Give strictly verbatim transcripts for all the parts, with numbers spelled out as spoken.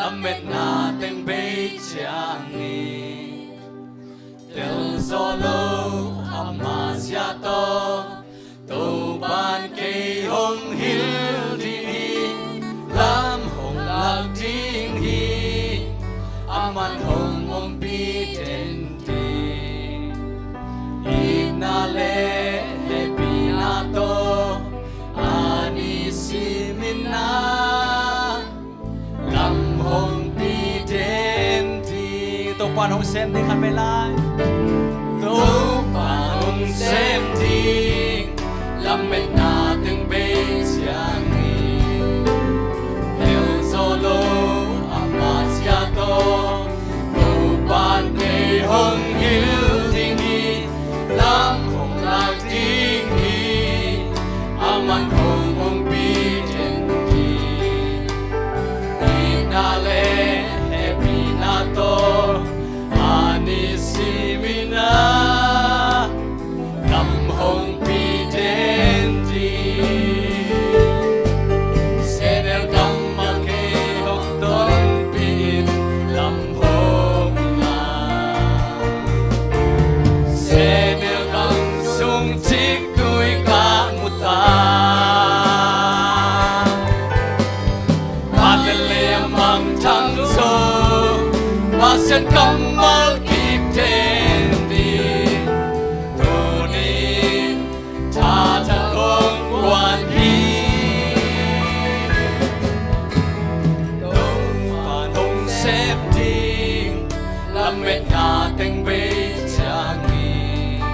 Lametna teng bei ciangin telzaw lo ama zia tawh Topan kei hong hilh ding hi. Lam hong lak ding hi. Aman hong ompih den ding. Itna le hehpihna tawh a ni simin ah lam hong pi den ding. Topan hong sem ding, khat vei lai. Topan hong sem ding. Lametna teng bei ciangin telzaw lo ama zia tawh Topan kei hong hilh ding hi. Lam hong lak ding hi. Aman hong ompih den ding. Itna le hehpihna tawh a ni simin ah lam hong pi den ding. Sehnel gam ah kei hong tonpih in lam hong lak. Sehnel gam sung ciktui ka mu ta. Vale le a mangthang zo, Pasian kammal kip den ding. Tuni thathak hong guan hi. Topan hong sem ding. Lametna teng bei ciangin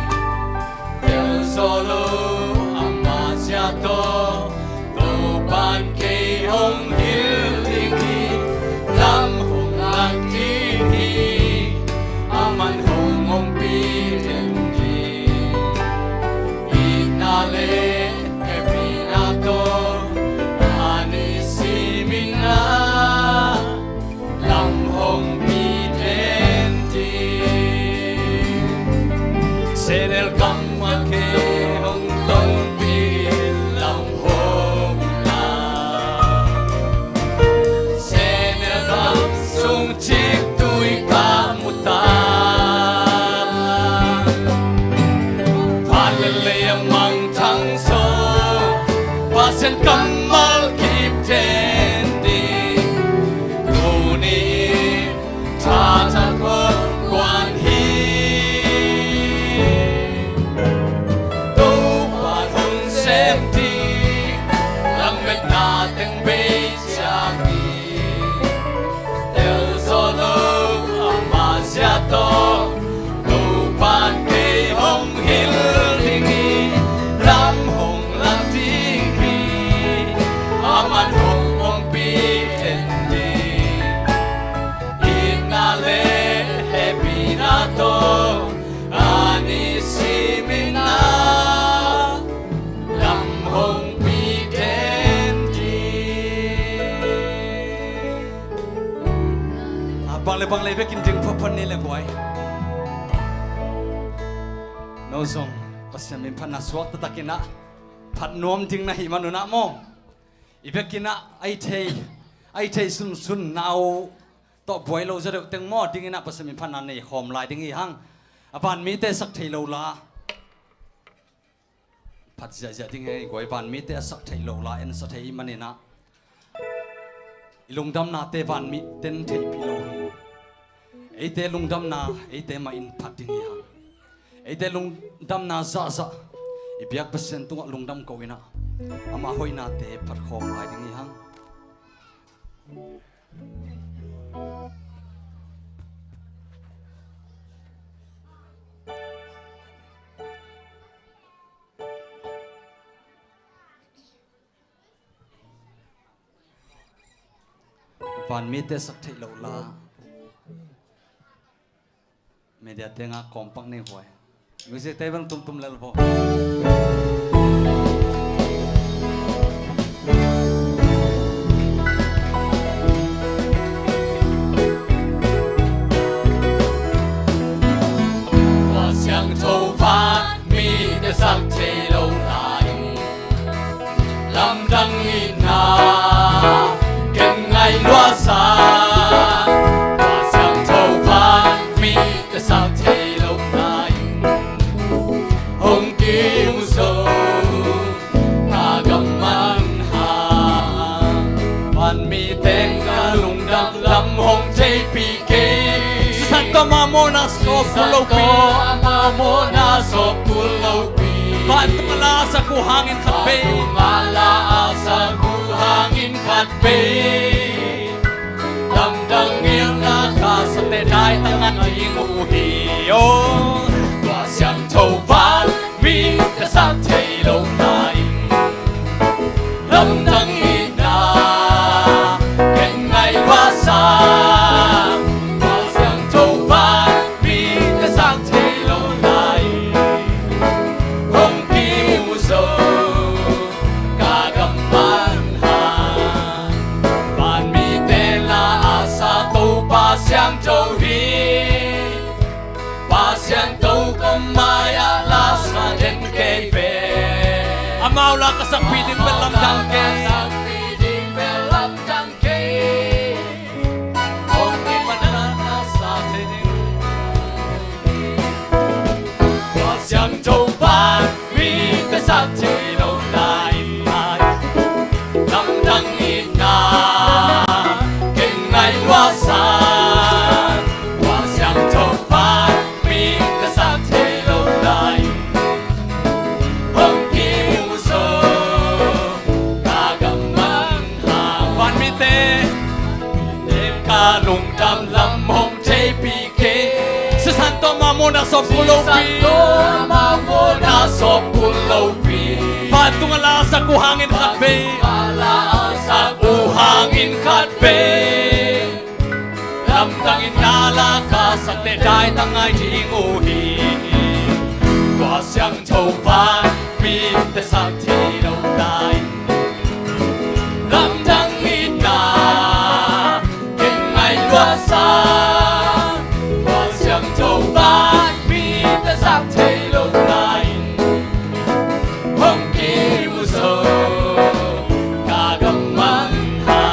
telzaw lo ama zia tawh Topan kei hong hilh ding hi. Lam hong lak ding hi. Aman hong ompih den ding. Itna le hehpihna tawh a ni simin ah lam hong pi den ding. Sehnel gam ah kei hong tonpih in lam hong lak. Sehnel gam sung ciktui ka mu ta. Vale le a mangthang zo, Pasian kammal kip den ding. Tuni thathak hong guan hi. Topan hong sem ding. Lametna teng bei ciangin telzaw lo ama zia tawh Topan kei hong hilh ding hi. Lam hong lak ding hi. Aman hong ompih den ding. Itna le hehpihna tawh a ni simin ah lam hong pi den ding. A bang le bang le i vekin ding phaphat ni le buai. No zong Pasian min phatna suak taktakin ah phat nuam ding na hih manun ah maw, i vekin ah a i thei, a i thei sunsun na uh tawh buai lo zaw deuh teng maw, dingin ah Pasian min phatna nei khawm lai ding hi hang. A vanmite sak thei lo la phat ziahziah ding hi. Guai, vanmite a sak theih loh la en sa thei ahih manin ah i lungdamnate vanmite in theihpih lo hi. Eite lungdamna eite mah in phat ding hi hang. Eite lungdamna zahzah i biak Pasian tungah lungdam ko in ah ama hoihnate phat khawm lai ding hi hang. Vanmite sak theih loh la media tengah kawmpak nei huai. Music table tumtum lel vo. Tua siangtho vanmite sak thei lo lai lamdang in ah ken ngai lua sa. Van mite ka lungdam lam hong theipih kei. Sisan tawh amau mawhna sawp kul lopi. Sisan tawh amau mawhna sawp kul lopi. Vantung a la a sak uh hangin khat vei. Vantung a la a sak uh hangin khat vei. Lamdang in na kha sakte dai tang a ding uh hi. Oh. Tua siangtho van mite sak thei lo lai. Lamdang itna ken ngai lua sa. Tua siangtho van mite sak thei lo lai. Hong kimu zo ka gam man ha. Van mite la a sa Topa siangtho hi. Pasian to ko mai-ah la sa den kei ve. Amau la ka sakpih ding bel lamdang kei. Amau la ka sakpih ding bel lamdang kei. Hong kipan la ka sa thei ding. Pasian to pan mite sak thei lo lai. Lamdang itna ken ngai lua sa. Tua siangtho pan mite sak thei lo lai. Hong kimu zo ka gam man ha. Van mite ka lungdam lam hong theipih kei. Sisan tawh amau mawhna sawp kul lopi. Sisan tawh amau mawhna sawp kul lopi. Vantung a la a sak uh hangin khat vei. Vantung a la a sak uh hangin khat vei. Lamdang in na la ka sakte dai tang a ding uh hi. Tua siangtho van mite sak thei lo lai. Lamdang itna ken ngai lua sa. Tua siangtho van mite sak thei lo lai. Hong kimu zo ka gam man ha.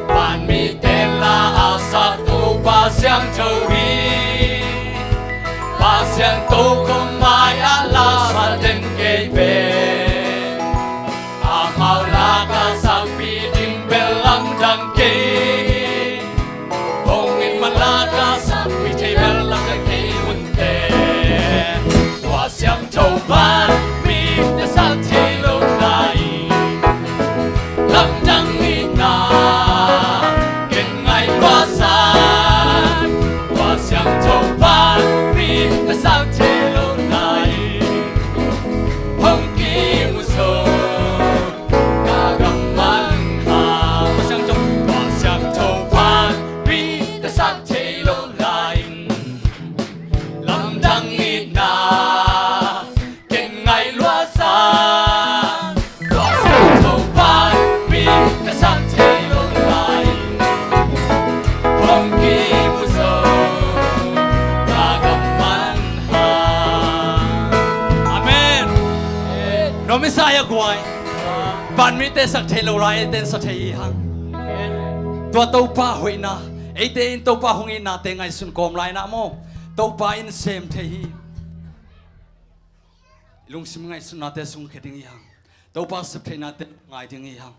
Van mite la a sak Topa siangtho hi. Pasian to ko mai-ah la sa den kei ve. Amau la ka sakpih ding bel lamdang kei. Hong in man la ka sakpih thei bel lamdang kei hunte. Tua siangtho van mite sak thei lo lai. Lamdang itna ken ngai lua sa. Tua siangtho van mite sak thei lo lai. Hong kimu zo ka gam man ha. Tua siangtho, tua siangtho van mite sak thei lo lai. Lamdang itna ken ngai lua sa. Tua siangtho van mite sak thei lo lai. Hong kimu zo ka gam man ha. Amen. Nuam i sa hia guai. Van mite sak thei lo lai, eite in sa thei hi hang. Tua Topa hoihna, eite in Topa hong itnate ngaihsun kawm lai na maw. Topa in sem thei hi. I lungsim ngaihsutnate sungkhia ding hi hang. Topa sep theihnate ngai ding hi hang.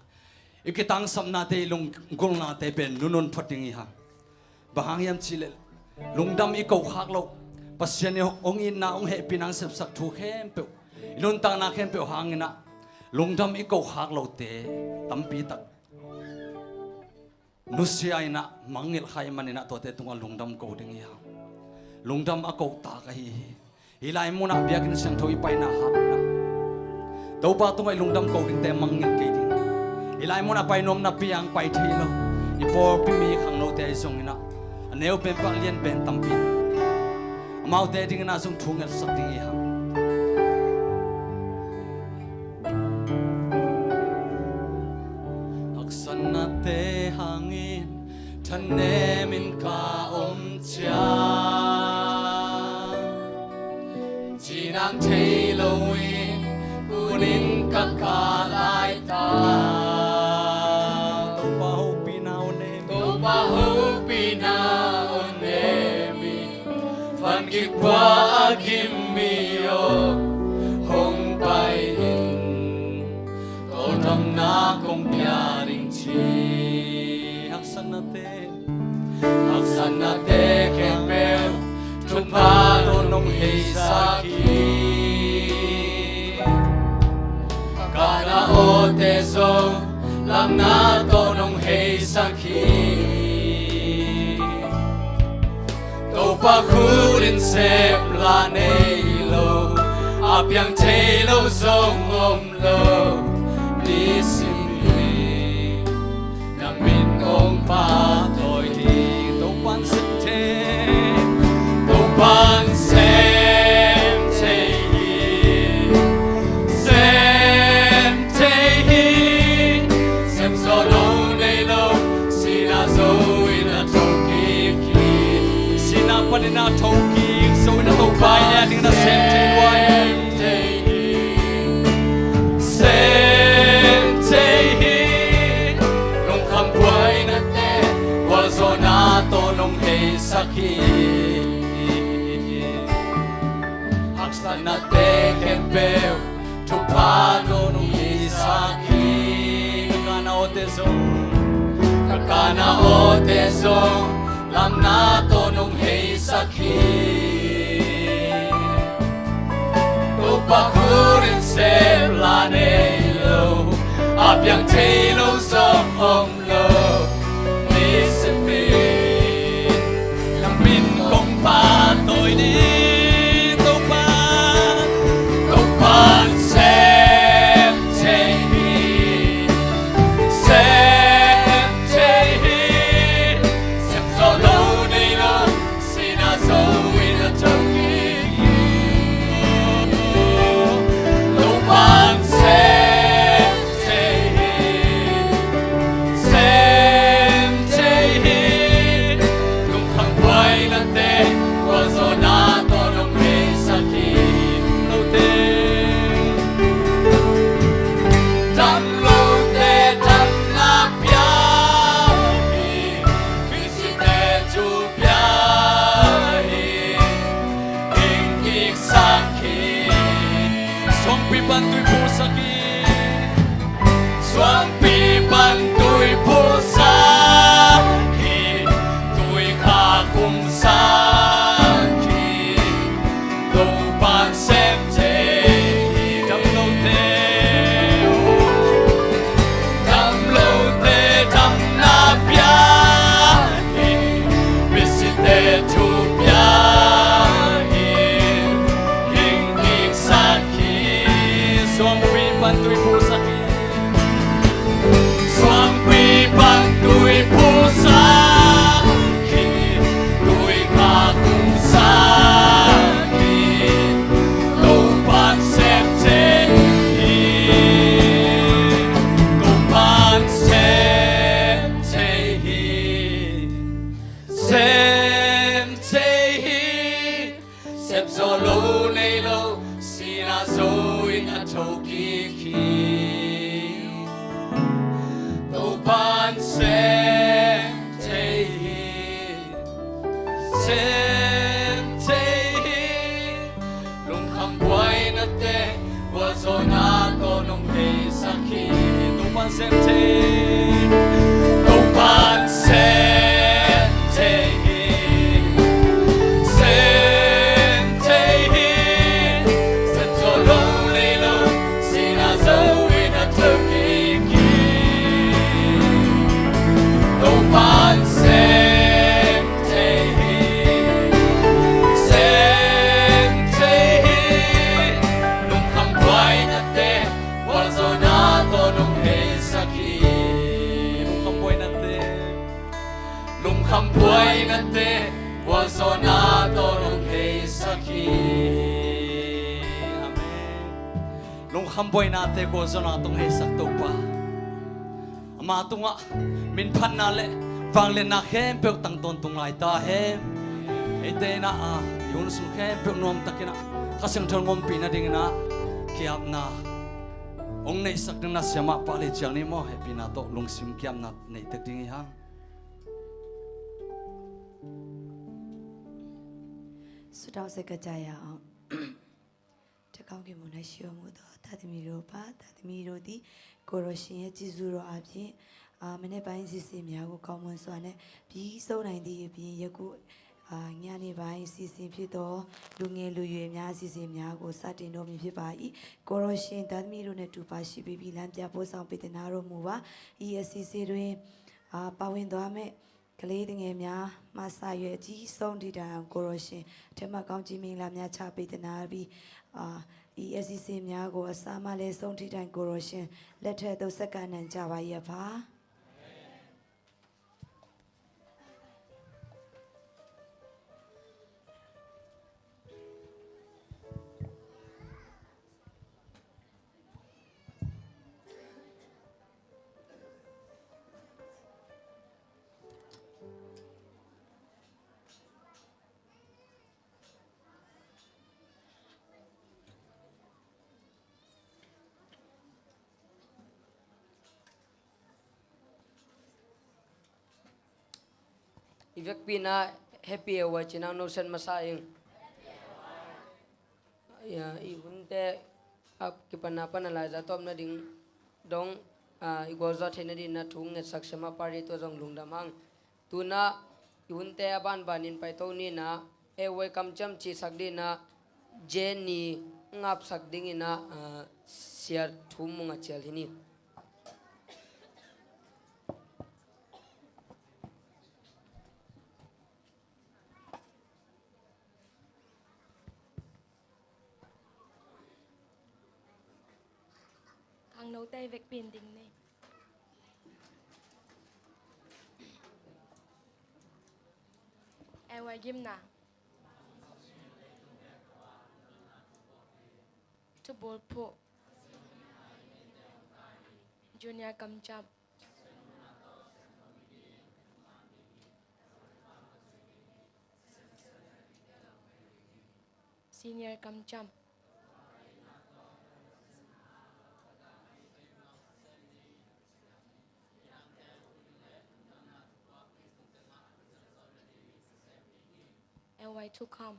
I kitangsapnate, i lunggulhnate pen nunun phot ding hi hang. Bang hang hiam cihleh lungdam i koh khak loh, Pasian i hong itna, hong hehpihna, hong sepsak thu khempeuh, i nuntakna khempeuh hangin ah lungdam i koh khak lohte tampi tak nusia in ah mangngilh kha ahih manin ah tuate tungah lungdam ko ding hi hang. Lungdam a koh tak ahi hi. Hih lai munah biakinn siangtho i paina hangin ah Topa tungah i lungdam ko dingte mangngilh kei ding. Hih lai munah pai nuam napi-in pai thei lo, i pawlpi mi khangnote ahi zongin ah a neu pen pan lian pen tampi, amaute dingin ah zong thu ngetsak ding hi hang. Haksatnate hangin thanemin ka om ciang, cinang thei loin kunin ka kah laitak. Topa hopihna aw nem, Topa hopihna aw nem in, van kipua a gim mi aw, hong pai in. Tawldamna kong pia ding ci. Nate khempeuh thupha tawh nong heisak hi. Ka na awte zong lamna tawh nong heisak hi. Topa khut in sep la nei lo, a piang thei lo zong om lo, nisim hi. Na min kong pahtawi hi. Topa'n sem thei, Topa'n sem thei hi, sem thei hi. Sem zo lo nei lo, sihna zo in a thokik hi. Sihna panin a thokik zo in a, Topa in a ding na sem thei luai. Sem thei hi, lungkham buainate gualzawhna tawh nong heisak hi. Haksatnate khempeuh thupha tawh nong heisak hi. Ka na awte zong, ka na awte zong lamna tawh nong heisak hi. Topa khut in sep la nei lo, a piang thei lo zong om lo, nisim hi. Na min kong pahtawi hi. Topa, Topa'n sem thei hi, sem thei hi. Sem zo lo nei lo, sihna zo in a thokik hi. Topa'n sem thei hi, sem thei hi. Lungkham buainate gualzawhna tawh nong heisak hi. Dam lote, dam lote damna pia hi. Misite thu pia hi, hing kiksak hi. Suangpi pan tui pusak hi. Suangpi pan tui pusak hi. Tui kha kumsak hi. Topa'n sem thei hi. Dam lote, dam lote damna pia hi. Misite thu pia hi, hing kiksak hi. Suangpi pan tui pusak hi. Suangpi pan tui pusak hi, tui kha kumsak hi. Topa'n sem thei hi, Topa'n sem thei hi, sem thei hi. Sem zo lo nei lo, sihna zo in a thokik hi. Topa'n sem thei hi, sem thei hi. Lungkham buainate gualzawhna tawh nong heisak hi. Topa'n sem thei, Topa'n sem thei hi, sem thei hi. Sem zo lo nei lo, sihna zo in a thokik hi. Topa'n sem thei hi, sem thei hi. Lungkham buainate gualzawhna tawh nong heisak hi. Lungkham buainate, lungkham buainate gualzawhna tawh nong heisak hi. Amen. Lungkham buainate gualzawhna tawh nong heisak Topa, ama tungah minphatna le vangliatna khempeuh tang tawntung lai ta hen. Eite in ah, i hun sung khempeuh nuamtakin ah Kha Siangtho in ompih nadingin ah ki-apna hong neihsak dingin ah siamah pah lei ciang ni maw, hehpihna tawh lungsim ki-apna neih tek ding hi hang. सुताओ से कचाया တကောင်းကင်ဘုံ၌ရှိတော်မူသော သားသမီးတို့ပါ။ သားသမီးတို့သည် ကိုယ်တော်ရှင်ရဲ့ ကျေးဇူးတော်အားဖြင့် အာ၊ မနက်ပိုင်းအစီအစဉ်များကို ကောင်းမွန်စွာနဲ့ ပြီးဆုံးနိုင်သည့်အပြင် ယခု၊ အာ၊ ညနေပိုင်းအစီအစဉ်ဖြစ်သော လူငယ်လူရွယ်များအစီအစဉ်များကို စတင်တော့မည်ဖြစ်ပါ၏။ ကိုယ်တော်ရှင် သားသမီးတို့နှင့်အတူ ပါရှိပေးပြီး လမ်းပြပို့ဆောင်ပေးသနားတော်မူပါ။ ဤအစီအစဉ်တွင်၊ အာ၊ ပါဝင်သွားမယ့် ကလေးသူငယ်များမှစ၍ အကြီးဆုံးထိတိုင်အောင် ကိုယ်တော်ရှင် အထက်မှကောင်းကြီးမင်္ဂလာများ ချပေးသနားပြီး၊ အာ၊ ဤအစီအစဉ်များကို အစမှလယ်ဆုံးထိတိုင် ကိုယ်တော်ရှင် လက်ထက်သို့ ဆက်ကပ်နိုင်ကြပါ၏အဖ။ I vekpi-in ah Happy Hour ci-in ah hong noset masa ing. Ya, i hunte a kipanna pan a laiza tawp nading dong, ah, i gualzo thei nading in ah thu ngetsak siama pari tua zong lungdam hang. Tu-in ah i hunte a banbanin paito ni in ah, A Y kamciam cihsak ding in ah, Jenny ngapsak ding in ah, ah, Sia Thum Mung a cial hi ni. Khangnote vekpi-in ding ni. A Y gimna. Thubulphuh. Junior kamciam. Senior kamciam. L Y thukham.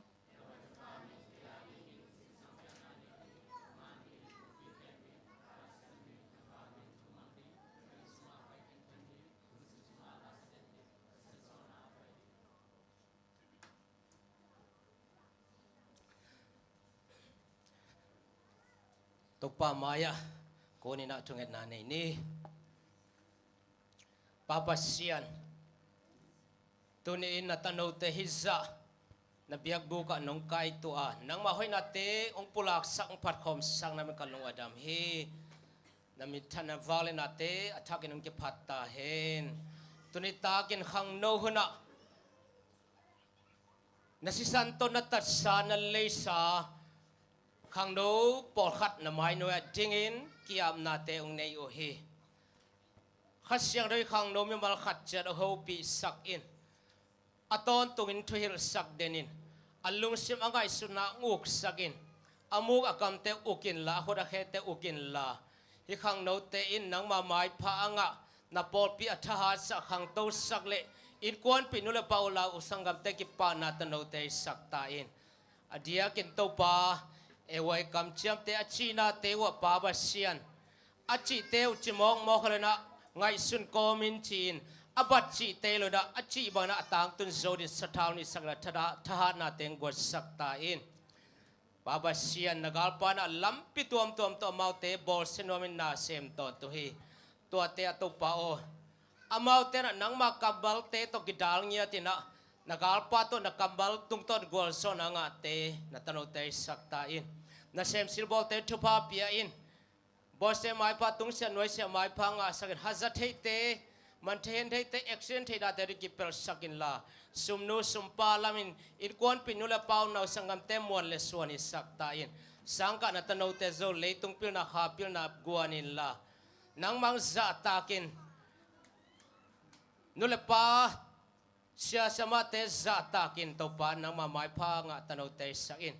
Topa mai-ah kunin ah thungetna nei ni. Pa Pasian, tuni-in na tanote hizah na biakbuk ah nong kaituah a, nangmah hoihnate hong pulaksak, hong phatkhawmsak na min ka lung a dam hi. Na minthanna vangliatnate a thakin hong kiphat ta hen. Tuni takin khangno hunah na sisan tawh na tatsa, na leisa khangno pawlkhat na mainuai-ah dingin ki-apnate hong nei uh hi. Kha Siangtho in khangno mimal khat ciat a hopihsak in, a tawntungin thuhilhsak den in, a lungsim a ngaihsutna hong uksak in, a muk a kamte uk inla, a khut a khete uk inla, hih khangnote in nangma maipha a ngah, na pawlpi a thahatsak, khangtosak le innkuanpih nu le pa, u lau u sanggamte kipahna tanote hisak ta in. A diakin Topa, A Y kamciamte a cihnate uh ah Pa Pasian, a cihte uh ci mawkmawk hi lo in ah, ngaihsun kawmin ci-in, a bat cihte hi lo in ah, a cih bangin ah a tangtun zo dingin sathau hong nisak in ah, thaha-, thahatnate hong guansak ta in. Pa Pasian, na galpa in ah lampi tuamtuam tawh amaute bawlsia nuamin na sem tawntung hi. Tuate ah Topa aw, amaute in ah nangma kammalte tawh kidal ngiat in ah, na galpa tawh, na kammal tungtawn gualzawhna a ngahte na tanote hisak ta in. Nasem silbawlte thupha pia in. Bawlsia maipha, tungsiah nuaisiah maipha ngahsak in, haza theite, man thei hen theite, accident theihnate ding kipelhsak inla, sumnu sumpa lamin, innkuanpih nu le pa, u nau sanggamte muan le suan hisak ta in. Sangkah na tanote zo, leitung pilna, kha pilna guan inla, nangmah hong zahtakin, nu le pa, sia siamahte zahtakin Topa nangma maipha ngah tanote hisak in.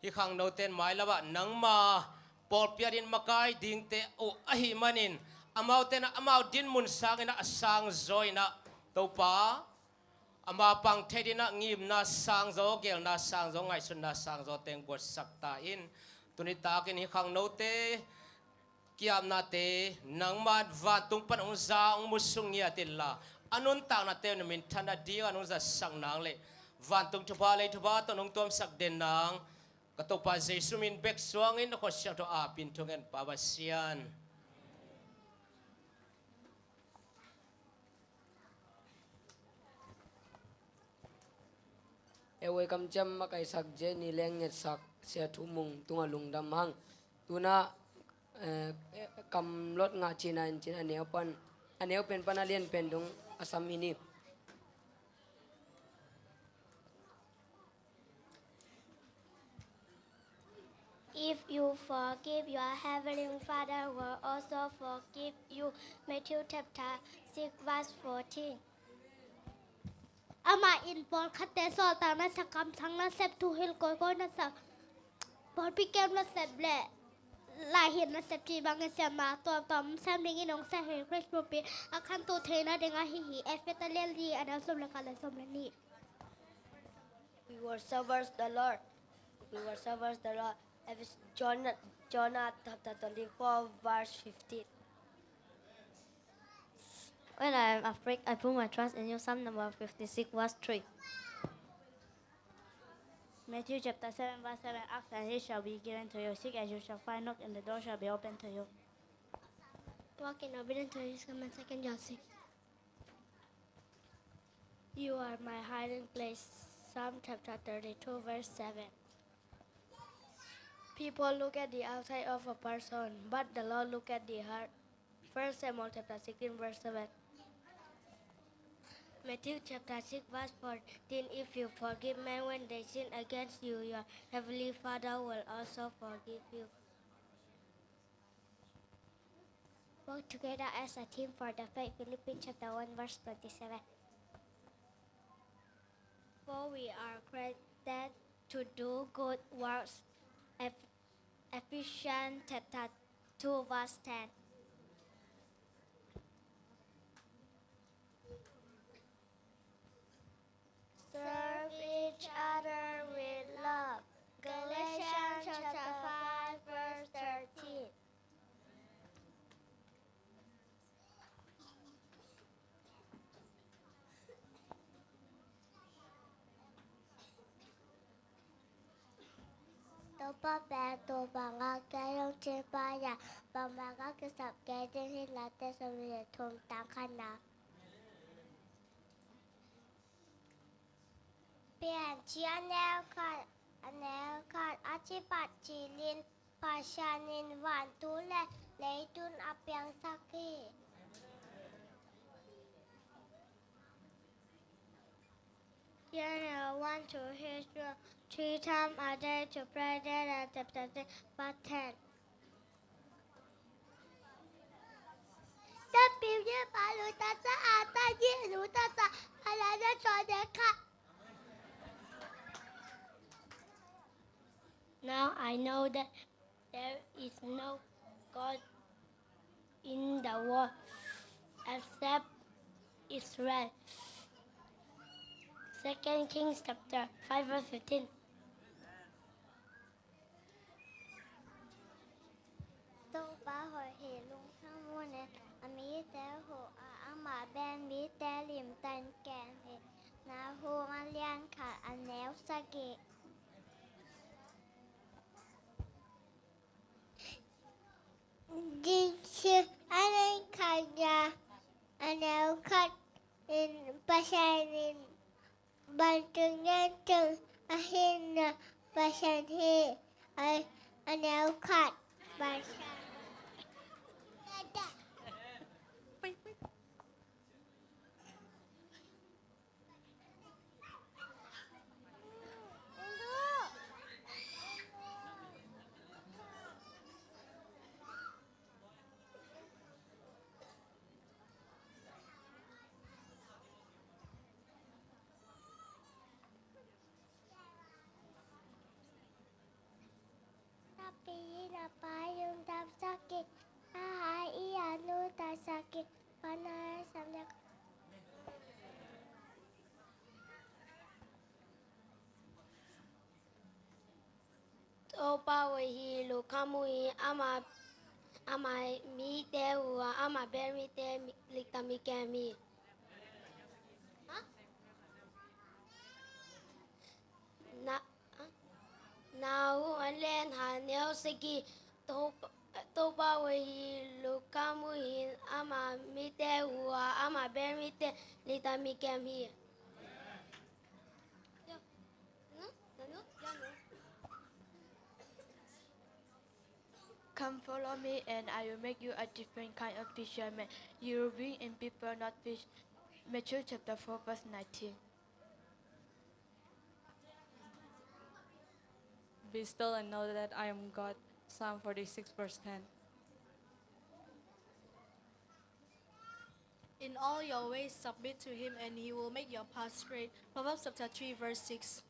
Hih khangnote in mailamah nangma pawlpi adingin makai dingte uh ahih manin, amaute in ah amau dinmun sangin ah a sangzaw in ah Topa, ama pang thei dingin ah ngimna sangzaw, geelna sangzaw, ngaihsutna sangzawte hong guansak ta in. Tuni takin hih khangnote kiapnate nangmah vantung pan hong za hong musuk ngiat inla, a nuntaknate na minthan a ding a hong zasak nang le vantung thupha lei thupha tawh hong tuamsak den nang ka Topa Jesu min bek suangin na khutsiang tawh a pin thungen Pa Pasian. Ei, ei kamciam makaisak Jenny leng ngetsak Sia Thu Mung tungah lungdam hang. Tuna, eh, kamlot ngah cina in cin a neu pan, a neu pen pan a lian pen dong a sam hi ni. If you forgive, your heavenly Father will also forgive you. Matthew chapter six, verse fourteen. Amah in pawlkhatte sawltak nasep, kamsang nasep, thuhilh kawikawi nasep, pawlpi kem nasep le laihin nasep cih bangin siamna tuamtuam sem dingin hong sem hi. Khrih pumpi a khantoh theihna ding ahi hi. Efesa lian li, a neu sawm le khat le sawm le nih. We will serve the Lord. We will serve the Lord. If it's Jonah, Jonah chapter twenty-four, verse fifteen. When I am afraid, I put my trust in you. Psalm number fifty-six, verse three. Matthew chapter seven, verse seven. Ask and it shall be given to you. Seek and you shall find. Knock and the door shall be opened to you. Walk in obedience to his command. Second John six. You are my hiding place. Psalm chapter thirty-two, verse seven. People look at the outside of a person, but the Lord look at the heart. First Samuel chapter sixteen, verse seven. Matthew chapter six, verse fourteen. If you forgive men when they sin against you, your heavenly Father will also forgive you. Work together as a team for the faith. Philippians chapter one, verse twenty-seven. For we are created to do good works. Eph-, Ephesians chapter two, verse ten. Serve each other with love. Galatians chapter five, verse thirteen. Topa pen tua bangah kei hong cingpa hi a, bangmah ka kisap kei ding hi. Late sawmnih le thum, tang khatna. Piancil a neu khat, a neu khat, a cipat cilin Pasian in vantung le leitung a piangsak hi. Daniel one to Hebrew, three times a day to pray, Daniel chapter six, verse ten. Tapiu ye pa lu ta sa a ta ye lu ta sa a la ya cho de ka. Now I know that there is no God in the world except Israel. Second Kings chapter five, verse fifteen. Topa hoih hi, lungkham un, a mite huh a, amah pen mite limtakin kem hi. Nahum a lian khat, a neu sagih. Dikcip a lian khatna, a neu khat in Pasian in vantung ngen tung a hihna Pasian hi. A, a neu khat Pasian. Tapiu in a pa lungdam sak hi, a hai in a nungta sak hi. Pana samyak. Topa hoih hi, lungkham un, amah, Ama mite uh a, ama bel mite mi, likta mi kem hi. Ha? Na, na uh a len ha neu sagi, Topa, Topa uh hi lukam uh hin, ama mite uh a, ama bel mite likta mi kem hi. Come, follow me, and I will make you a different kind of fisherman. You will bring in people, not fish. Matthew chapter four, verse nineteen. Be still and know that I am God. Psalm forty-six, verse ten. In all your ways submit to him, and he will make your path straight. Proverbs chapter three, verse six.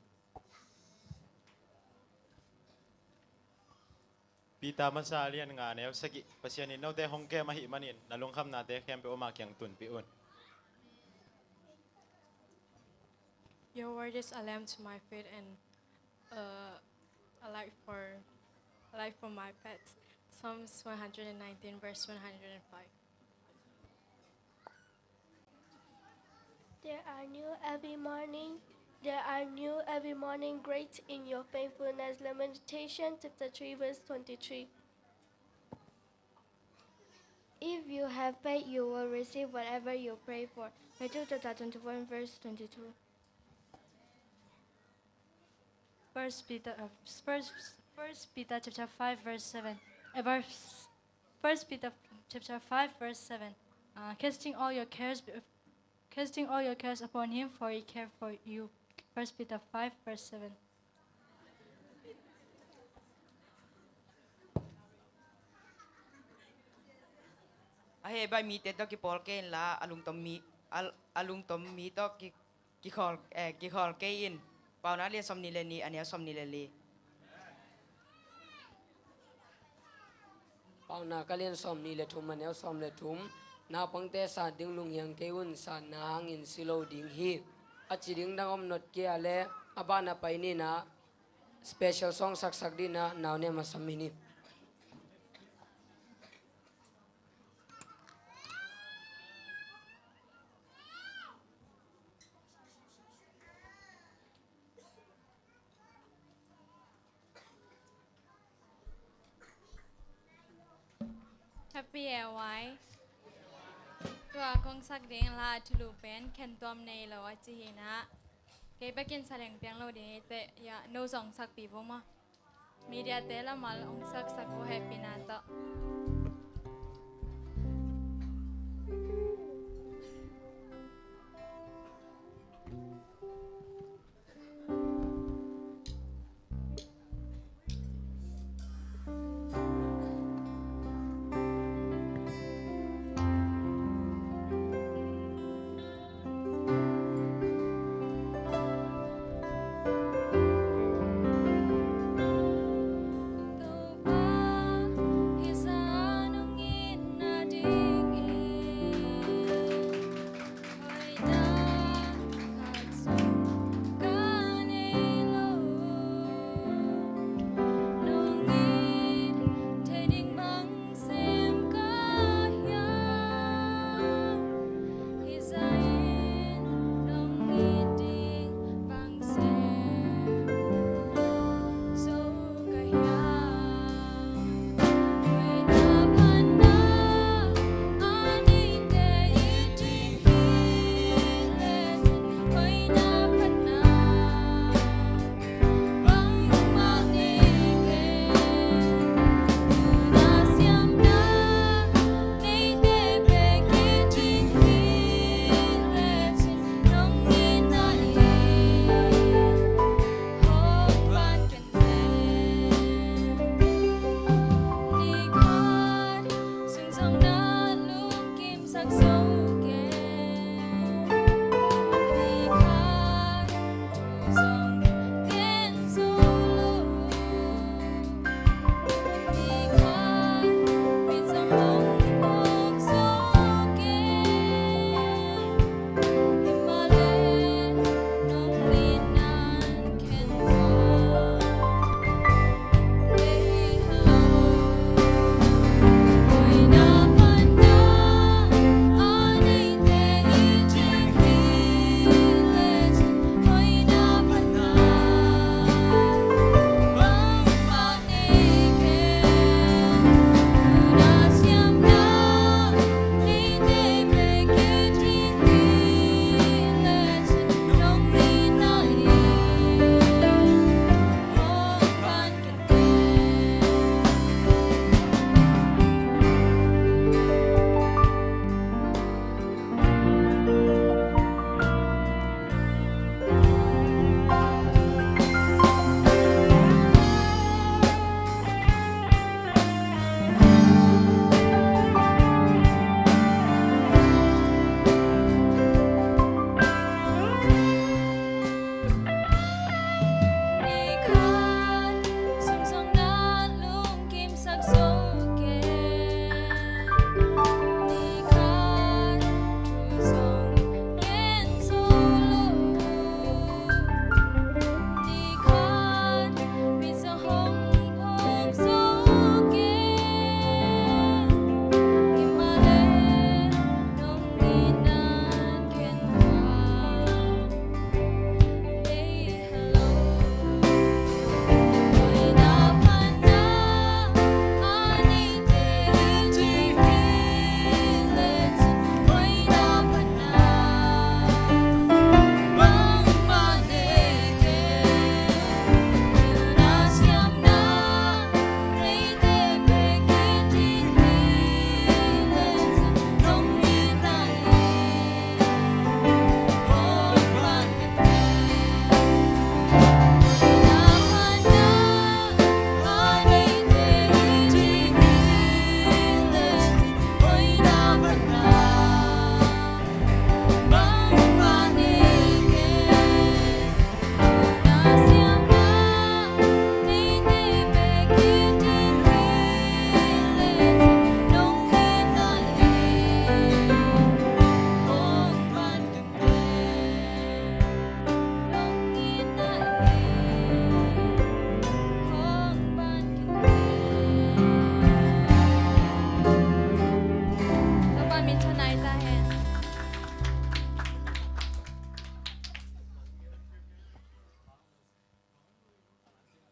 Peter masa a lian nga, neu sagih. Pasian in note hong kem ahih manin, na lungkhamnate khempeuh ama kiang tunpih un. Your word is a lamp to my feet and, uh, a light for, a light for my path. Psalms one hundred and nineteen, verse one hundred and five. There are new every morning. There are new every morning. Great in your faithfulness. Lamentation chapter three, verse twenty-three. If you have faith, you will receive whatever you pray for. Matthew chapter twenty-one, verse twenty-two. First Peter, uh, first, First Peter chapter five, verse seven. Uh, verse, First Peter chapter five, verse seven. Uh, casting all your cares, be- casting all your cares upon him, for he cares for you. First Peter five, verse seven. A hei bai mite tawh kipawl kei inla, a lungtom mi, a, a lungtom mi tawh ki, kikhol, eh, kikhol kei in. Paunak lian sawmnih le nih, a neu sawmnih le li. Paunak a lian sawmnih le thum, a neu sawm le thum. Naupangte sat ding lunghiang kei un, satna hangin si lo ding hi. A ci ding dang om nawn kei a leh, a ban a pai ni in ah, special song saksak dingin ah, nau ne masa min hi. Happy A Y. Tua kong sak ding la thulu pen khentuam nei lo a ci hi in ah. Kei bekin sa leng piang lo ding hi teh, ya, no zong sakpih vo maw. Media te lamal hong saksak vo, happy na tawh.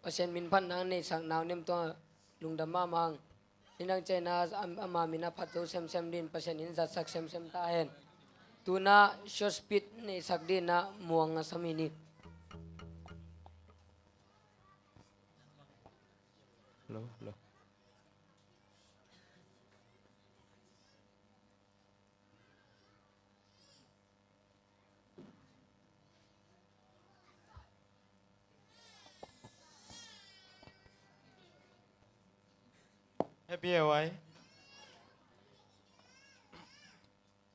Pasian min phatna a neihsak nau nem tua lungdam mahmah hang. Nidang ciangin a, ama min a phat zo semsem dingin Pasian in zatsak semsem ta hen. Tu-in a short speech neihsak dingin a muang a sam hi ni. Hello, hello. Happy A Y.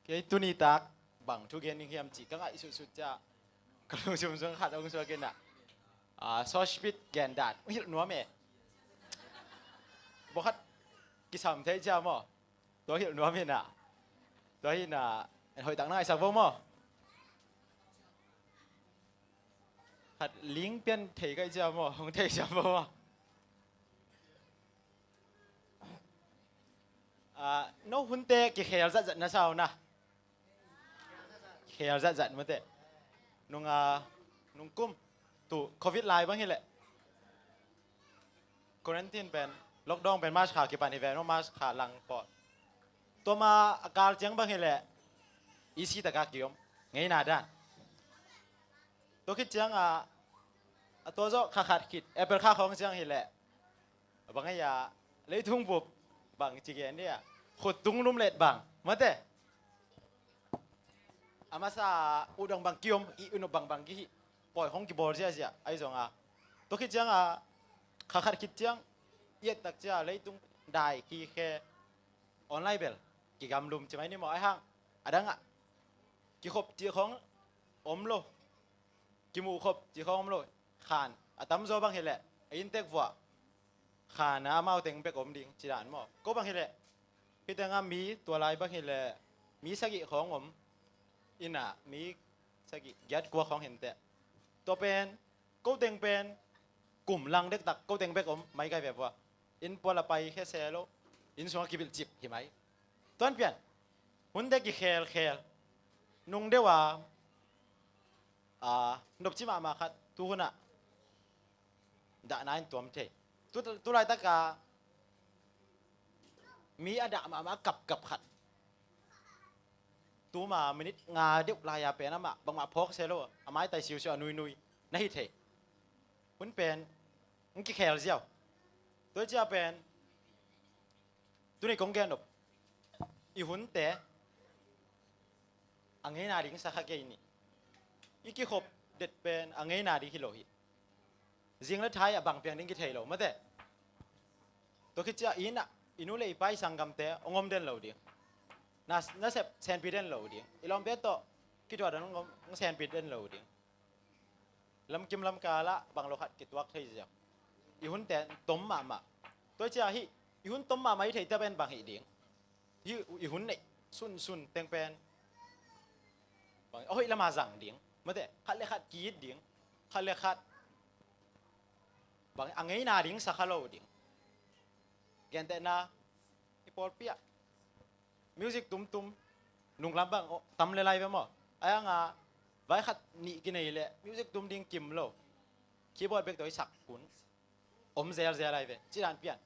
Kei tuni tak bang thu gen ding hiam cih ka ngaihsutsut ciang ka lungsim sung khat hong suak in a, ah, short speech gen dan hong hilh nuam e. Bawkhat kisam thei ciang maw? Tua hilh nuam hi na. Tua hi na, hoih tak na ngaihsak vo maw? Khat ling pian thei ka hih ciang maw, hong thei ciang vo maw? Ah, no hunte kikhel zatzat na sa uh na. Kikhel zatzat mate. Nung, ah, nung kum tu Covid lai bang hi leh. Quarantine pen, lockdown pen March kha kipan hi ve, no March kha lang pawl. Tua ma a kal ciang bang hi leh, easy taka kiom, ngeina dan. Tua khit ciang a, a tua zawh kha khat khit, April kha khawng ciang hi leh, bang a ya, leitung bup, bang ci gen dia, khut tung lum let bang, mate. A masa uh dong bang kiom, i unop bang bang kihi, pawi hong kibawl ziazia, ahi zong a. Tua khit ciang a, kha khat khit ciang, i et tak ciang, leitung dai kikhe, online bel, kigamlum ci mai ni maw, ahi hang, a dang a, kikhop ci khawng om lo, kimuh khop ci khawng om lo, khan, a tamzaw bang hi leh, a inntek vuah, khan a amau teng bek om ding, ci dan maw. Ko bang hi leh, hih teng a mi tua lai bang hi leh, mi sagih khawng om, inn ah mi sagih giat kua khawng hi inteh. Tua pen, ko teng pen, kum lang dektak, ko teng bek om, mai kai ve pua. Inn pual a pai khe se lo, inn sungah kibilh cip hi mai. Tuan pian, hunte kikhel khel, nung deuh a, a, nopci mahmah khat, tu hun ah, dahna in tuam thei. Tu, tu laitak a mi a dah mahmah a kapkap khat. Tuma minute nga deuh lai a pen amah bangmah phawk se lo, a maitai siusiu a nuinui na hi thei. Hun pen, hong kikhel ziau. Tua ciang pen, tuni kong gen nop, i hunte a ngeina ding sa kha kei ni. I kikhop det pen a ngeina ding hi lo hi. Zing le thai a bang piang ding kithei lo, mate. Tua khit ciang i inn ah, i nu le i pa i sanggamte hong om den lo ding. Na, nasep senpi den lo ding. I lawmte tawh kituah den hong om, hong senpi den lo ding. Lamkim lamkal ah bang lo khat kituak thei ziau. I hunte tom mahmah. Tua ciang hih, i hun tom mahmah i theite pen bang hih ding. Hih i hun neih sunsun teng pen bang a hoih lam a zang ding. Mate, khat le khat ki-it ding. Khat le khat bang a ngeina ding sa kha lo ding. Gentehna, i pawlpi ah music tumtum, nunglam bang, oh, tam le lai ve maw. Ahi hang a, vai khat nih kinei leh music tum ding kim lo. Keyboard bek tawh i sak hun om zelzel lai ve, ci dan pian.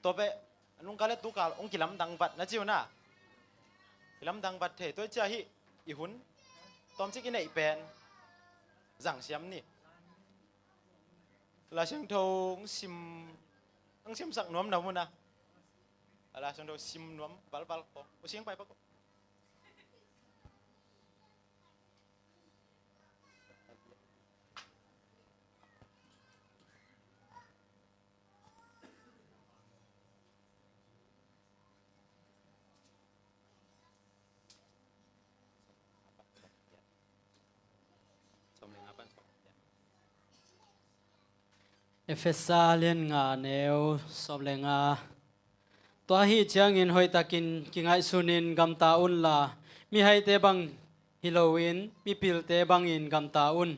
Tua pen, nungkal le tukal hong kilamdang vat na ci uh na. Kilamdang vat thei, tua ciang hih i hun tawmcik i neih pen zang siam ni. Lai Siangtho hong sim, hong simsak nuam na mu na. Lai Siangtho sim nuam valval ko. U Siang Pai pa ko. Efesa lian nga neu sawm le nga. Tua ahih ciangin hoihtakin kingaihsunin gamta unla, mihaite bang hi loin mipilte bangin gamta un.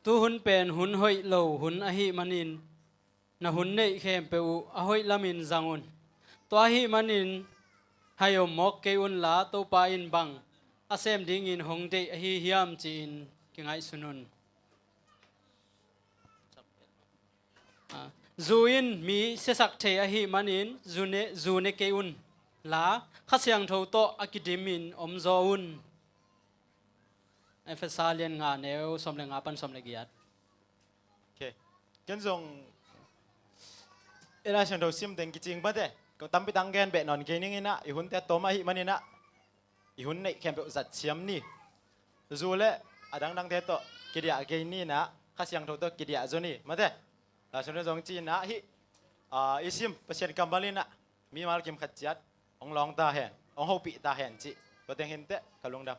Tuhun pen hun hoih lo hun ahih manin, na hun neih khempeuh uh a hoih lamin zang un. Tua ahih manin hai om mawk kei unla, Topa in bang a sem dingin hong deih ahi hiam ci-in kingaihsun un. Zu in mi siasak thei ahih manin zu ne, zu ne kei un la, Kha Siangtho tawh a kidimin omzaw un. Efesa lian nga neu sawm le nga pan sawm le giat. Ok. Ken zong i Lai Siangtho sim teng kicing pate. Ko tampi tang gen beh nawn kei ning inah, i hunte a tawm ahih man inah, i hun neih khempeuh zat siam ni. Zu le a dangdangte tawh kidiah kei ni inah, Kha Siangtho tawh kidiah zaw ni. Mate. Lai Siangtho zong ci inah hih, ah, i sim Pasian kammal inah mimal kim khat ciat hong lawng ta hen, hong hopih ta hen cih. Tua teng hinteh ka lungdam.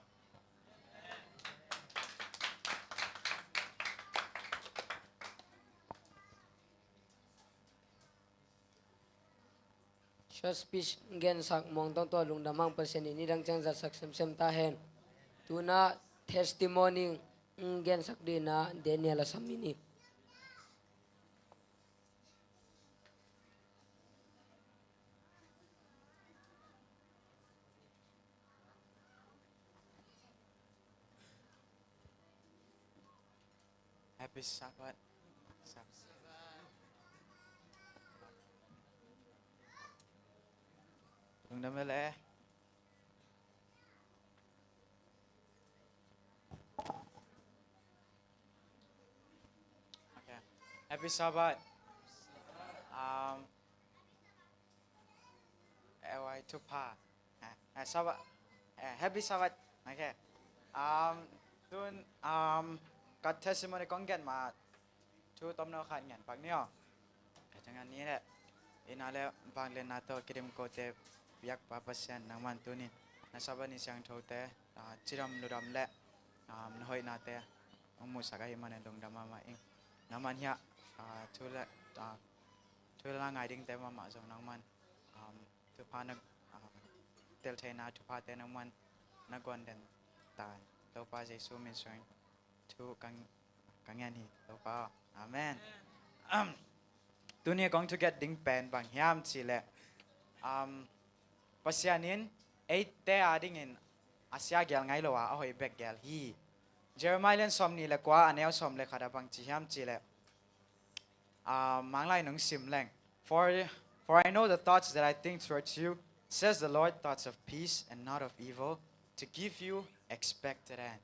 Short speech gensak Muang Tong tua lungdam hang Pasian in nidang ciang zatsak semsem ta hen. Tuna testimony gensak dina Daniel a sam in hi. Happy Sabbath. Lungdam leh. Okay. Happy Sabbath. Um, L Y two pa. Eh, eh, Sabbath. Eh, Happy Sabbath. Okay. Um, tun, um, ka testimony kong gen ma thu tomno khat ngen pak ni aw. Ka ciang ngen ni leh. Ina le vangliatna tawh kidim kote biak pa Pasian nangman tunin na Sabbath ni siangthote, ah, cidam ludam le, um, na hoihnate hong musak ahih manin lungdam mahmah ing. Nangman hiah, ah, thu le, ah, thu le la ngai dingte mahmah zong nangman, um, thupha na, ah, tel theihna thuphate nangman na guan den ta in. Topa Jesu min sungin thu ka, ka ngen hi, Topa. Amen. Tuni kong thugen ding pen bang hiam cih leh, um, Pasian in eite adingin a sia gel ngai lo a, a hoih bek gel hi. Jeremiah lian sawmnih le kua a neu sawm le khat ah bang ci hiam cih leh, ah, Manglai nong sim leng. For, for I know the thoughts that I think towards you, says the Lord, thoughts of peace and not of evil, to give you expected end.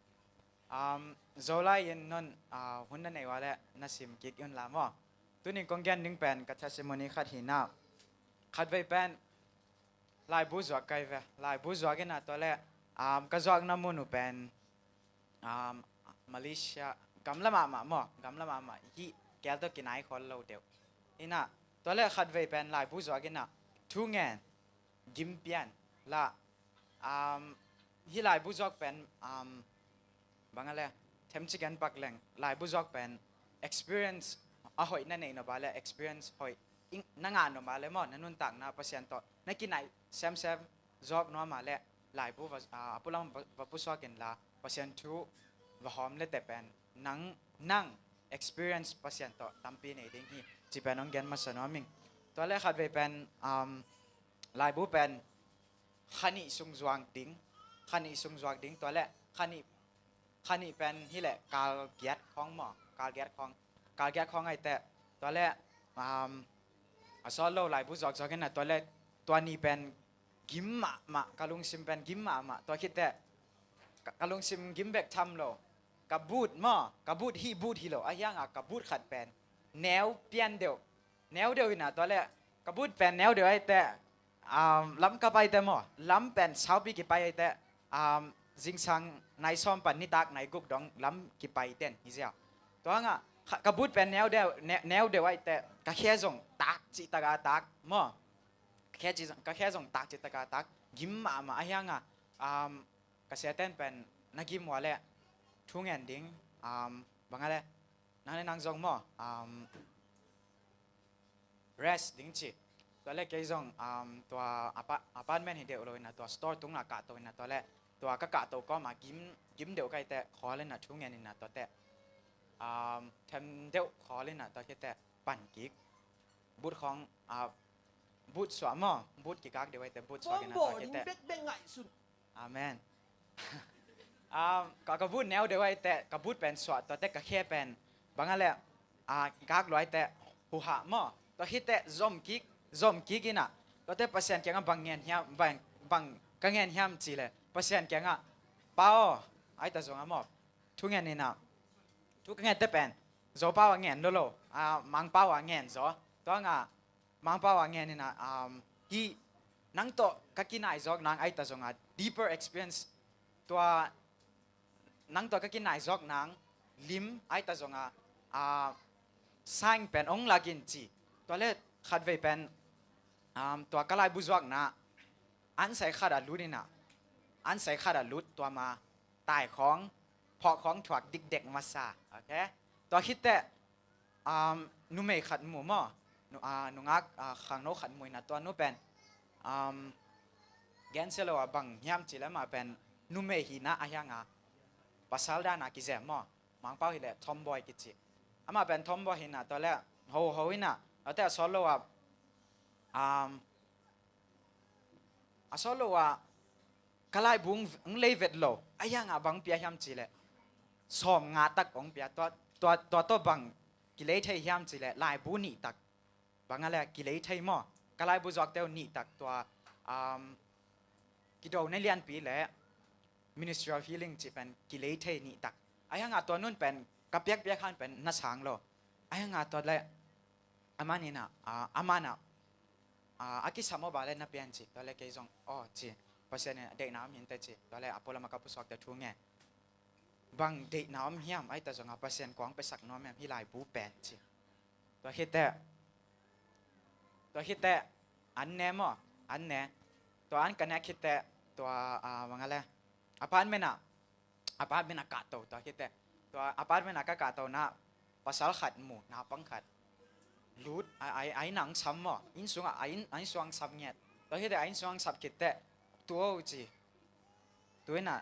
Um, Zolai in non, ah, hun na neih ua leh na sim kik un la maw. Tunin kong gen ding pen ka testimony khat hi na. Khatvei pen laibu zuak kai ve. Laibu zuak ina tua leh, um, ka zuakna mun uh pen, um, Malaysia, gamla mahmah maw, gamla mahmah, hih kel tawh kinai khol lo deuh. Ina, tua leh khatvei pen laibu zuak ina, thu ngen, gim pian, la, um, hih laibu zuak pen, um, bang a le, themcik en pak leng, laibu zuak pen, experience a hoih na neih nop a le, experience hoih, ing, na ngah nop a le maw, na nuntakna Pasian tawh, na kinaih semsem, zuak nuam a le, laibu va, ah, a pulam va, va pusuak inla, Pasian thu va hawm le teh pen, nang, nang experience Pasian tawh tampi nei ding hi, ci pen hong gen masa nuam ing. Tua le khatvei pen, um, laibu pen, kha nih sung zuak ding, kha nih sung zuak ding, tua le kha nih, kha nih pen hi le kal giat khawng maw, kal giat khawng, kal giat khawng ai teh, tua le, um, a sawt lo laibu zuak zuak ina tua le, tua ni pen gim mahmah, ka lungsim pen gim mahmah, tua khit teh, ka, ka lungsim gim bek tham lo, ka boot maw, ka boot hi, boot hi lo, a hiang a ka boot khat pen, neu pian deuh, neu deuh ina tua le, ka boot pen neu deuh ai teh, um, lam ka pai teh maw, lam pen saupi kipai ai teh, um, zingsang nai sawm pan nitak nai guk dong lam kipai ten hi ziau. Tua hang a, kha, ka boot pen neu deuh, ne, neu deuh ai teh, ka khe zong tak cih tak a tak maw. Ka khe ci, ka khe zong tak cih tak a tak, gim mahmah a hiang a, um, ka siaten pen na gim ua le, thu ngen ding, um, bang a le, nang le nang zong maw, um, rest ding ci. Tua le kei zong, um, tua apa-, apartment hi deuh lo ina tua store tung la kahto ina tua le, tua ka kahto kawm a gim, gim deuh kai teh khawl ina thu ngen ina tua teh, um, them deuh khawl ina tua khit teh pan kik. Boot khawng, ah, boot suah maw, boot kikak deuh ai teh boot suah ina tua khit teh. Amen. Ah, ka, ka boot neu deuh ai teh, ka boot pen suah tua teh ka khe pen. Bang a le, ah, kikak lua ai teh, huhah maw. Tua khit teh zom kik, zom kik in ah, tuate Pasian kiangah bang ngen hiam, bang, bang ka ngen hiam cih leh, Pasian kiangah, Pa aw, ai ta zongah maw, thu ngen in ah, thu ka ngen teh pen Zo pau ah ngen lo lo, ah, Mang pau ah ngen zaw. Tua ngah Mang pau ah ngen in ah, um, hih nang tawh ka kinai zawk nang ai ta zongah deeper experience, tua nang tawh ka kinai zawk nang lim ai ta zongah, ah, sign pen ong lak in ci. Tua leh khatvei pen, um, tua ka laibu zuakna ansai khat ah lut in ah, ansai khat ah lut, tua ma tai khawng, phawk khawng thuak dikdek masa. Okay? Tua khit teh, um, numei khat mu maw, nu, ah, nungak, ah, khangno khat mu in ah, tua nu pen, um, gensia lo ah bang hiam cih leh amah pen numei hihna ahi hang a, pasal dan a kizem maw, Mang pau hi leh tomboy kici. Amah pen tomboy hi in ah, tua leh ho, ho in ah, tua teh a sawt lo ah, um, a sawt lo ah ka laibu ong lei vet lo, ahi hang a bang pia hiam cih leh sawmnga tak ong pia. Tua, tua, tua tawh bang kilei thei hiam cih leh laibu nih tak, bang a leh kilei thei maw, ka laibu zuakte uh nih tak, tua, um, kidona lianpi leh Ministry of Healing cih pen kilei thei nih tak. Ahi hang a tua nu in pen ka piakpiak hang pen na sang lo. Ahi hang a tua leh aman in ah, ah, aman ah, ah, a kisam aw, bang leh na pia in ci. Tua leh kei zong, aw ci, Pasian in deihna om hi inteh ci. Tua leh a pualam a ka pusuakte thu ngen, bang deihna om hiam, ai ta zongah Pasian kong piasak nuam hiam hih laibu pen ci. Tua khit teh, tua khit teh an ne maw, an ne. Tua an ka ne khit teh, tua, ah, bang a leh, apartment ah, apartment ah kahto. Tua khit teh, tua apartment ah ka kahto in ah pasal khat mu, naupang khat lut, a, a, a inn ah ong sam maw, inn sung ah, a inn, a inn sung ah ong sam ngiat. Tua khit teh a inn sung ah ong sam khit teh, tu aw ci. Tu in ah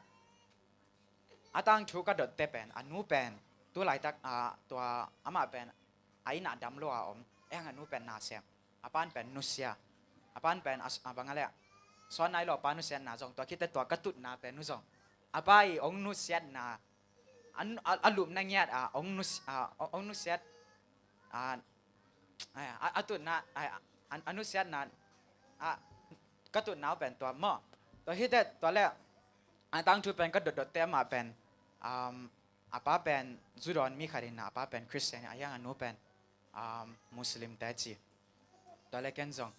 a tangthu ka dot teh pen, a nu pen tu laitak, ah, tua amah pen a inn ah dam lo a om, ahi hang a nu pen nasem, a pa in pen nusia, a pa in pen a, a bang a leh, sawn nai lo a pa nusiatna zong. Tua khit teh tua ka tutna pen uh zong, a pa i ong nusiatna, a, a, a lupna ngiat ah ong nus-, ah, ong nusiat, ah, ai, a, a tutna, ai, a, a nusiatna, a, ka tutna uh pen tua maw. Tua khit teh tua leh a tangthu pen ka dotdot teh amah pen, um, a pa pen zu dawn mi khat in ah, a pa pen Christian, ahi hang a nu pen, um, Muslim te ci. Tua leh ken zong,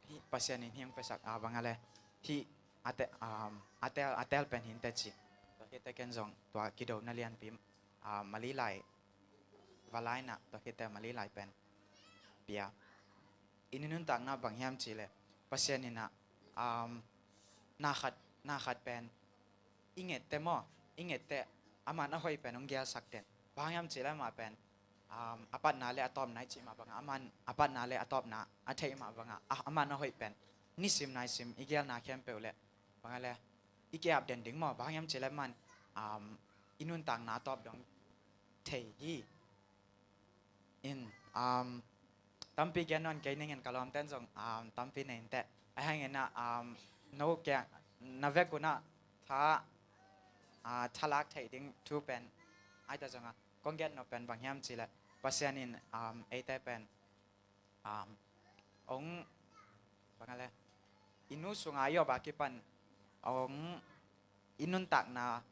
hih Pasian in hih ong piasak, ah, bang a leh, hih a te-, um, a teel, a teel pen hi inteh ci. Tua khit teh ken zong tua kidona lianpi, ah, Malay lai va la in ah, tua khit teh Malay lai pen pia. I nuntakna bang hiam cih leh, Pasian in ah, um, na khat, na khat pen i nget teh maw, i nget teh aman a hoih pen ong gelsak den. Bang hiam cih leh amah pen, um, a patna leh a tawpna i cih mah bangah, aman a patna leh a tawpna a theih mah bangah, a, aman a hoih pen nisim naisim i gelna khempeuh leh, bang a leh, i ki-ap den ding maw. Bang hiam cih leh aman, um, i nuntakna a tawp dong thei hi. In, um, tampi gen nawn kei ning in, ka lawmten zong, um, tampi nei inteh. Ahi hangin ah, um, no kiang, na vek un ah tha, ah, thalak theih ding thu pen, ai ta zongah kong gen nop pen bang hiam cih leh, Pasian in, um, eite pen, um, ong, bang a leh, i nu sungah i op a kipan ong, i nuntakna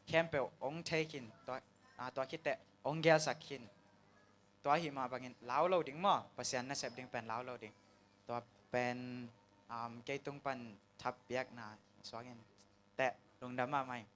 khempeuh ong thei khin, tua, ah, tua khit teh ong gelsak khin. Tua ahih mah bangin lau lo ding maw, Pasian nasep ding pen lau lo ding. Tua pen, um, kei tung pan thappiakna suak inteh, lungdam mahmah ing.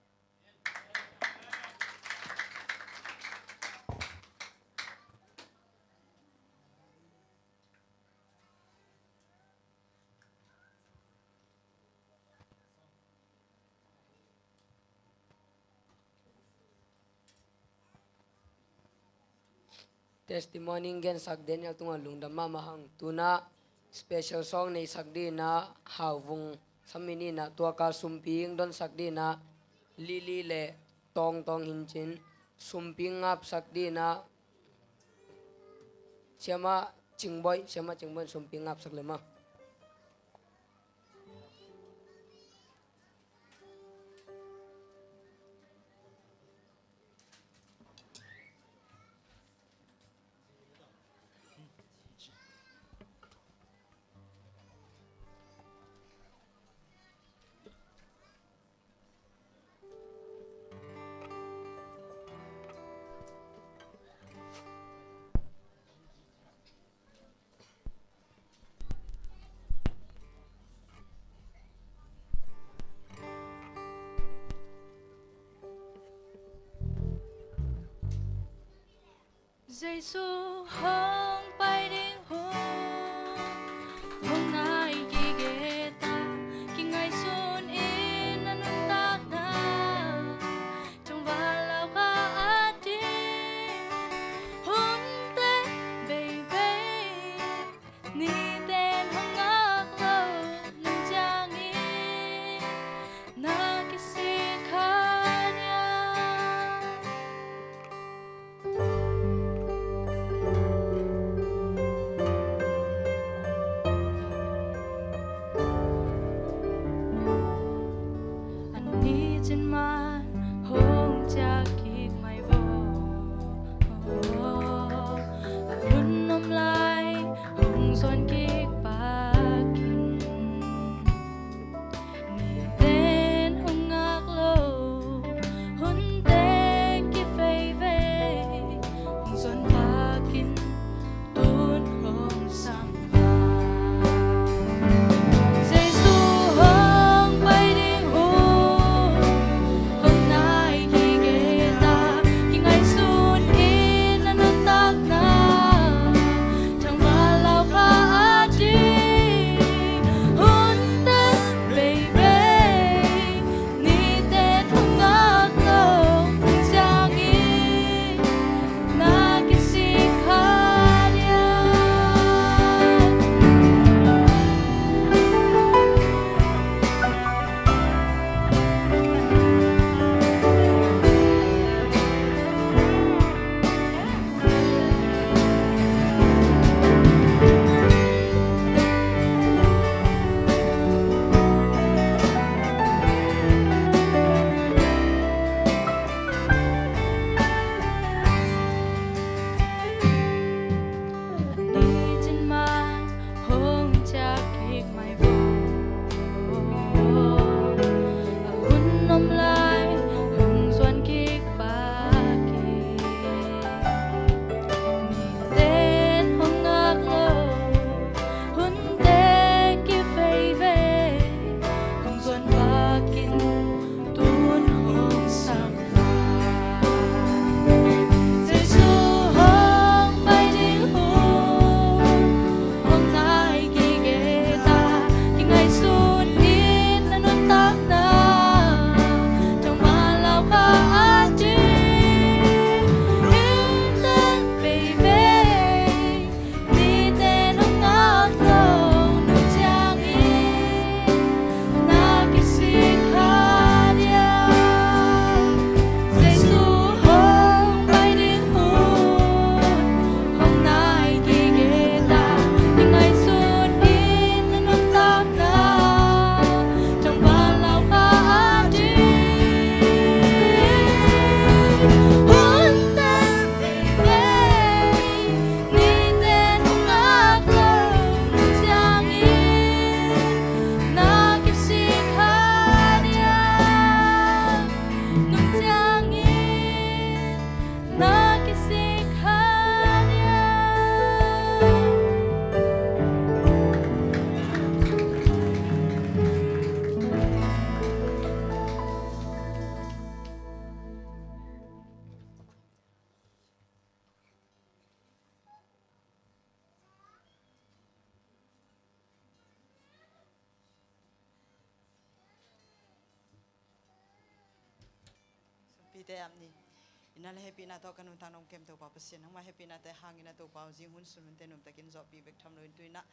Testimony gensak Daniel tungah lungdam mahmah hang. Tu-in ah special song neisak dingin ah Hauvung Samin in ah, tua kal sumpi ing donsak dingin ah Lily le Tawngtawng Hincin, sumpi ngapsak dingin ah Siamah Cingboih, Siamah Cingboih in sumpi ngapsak le maw. Jesu hong pai ding hun, hong nai gige ta, kingaihsun in a nuntakna, tangval lau kha a ding hun teng beibei. Niten hong ngak lo nung ciangin na kisik kha dia. A nicin man hong ciah kik mai vaw. A hun om lai hong zuan kik pak in. Niten hong ngak lo, hun teng kivei vei, hong zuan pak in, tun hong sam. Jesu hong pai ding hun, hong nai gige ta, kingaihsun in a nuntakna, tangval lau kha a ding hun teng beibei. Niten hong ngak lo nung ciangin na kisik kha dia. Nicin man hong ciah kik mai vaw. A hun om lai hong zuan kik pak in. Niten hong ngak lo, hun teng kivei vei, hong zuan pak in, tun hong sam. Jesu hong pai ding hun, hong nai gige ta, kingaihsun in a nuntakna, tangval lau kha a ding hun teng beibei. Niten hong ngak lo nung ciangin na kisik kha dia. Jesu hong pai ding hun, hong nai gige ta, kingaihsun in a nuntakna, tangval lau kha a ding hun teng beibei. Niten hong ngak lo nung ciangin na kisik kha dia. Nung ciangin na kisik kha dia. Sumpite ap ni. Ina le hehpihna tawh ka nuntak nong kem Topa Pasian, nangmah hehpihnate hangin a Topa aw, zing hun sun hunte nuamtakin zawhpih bek tham loin tu-in ah,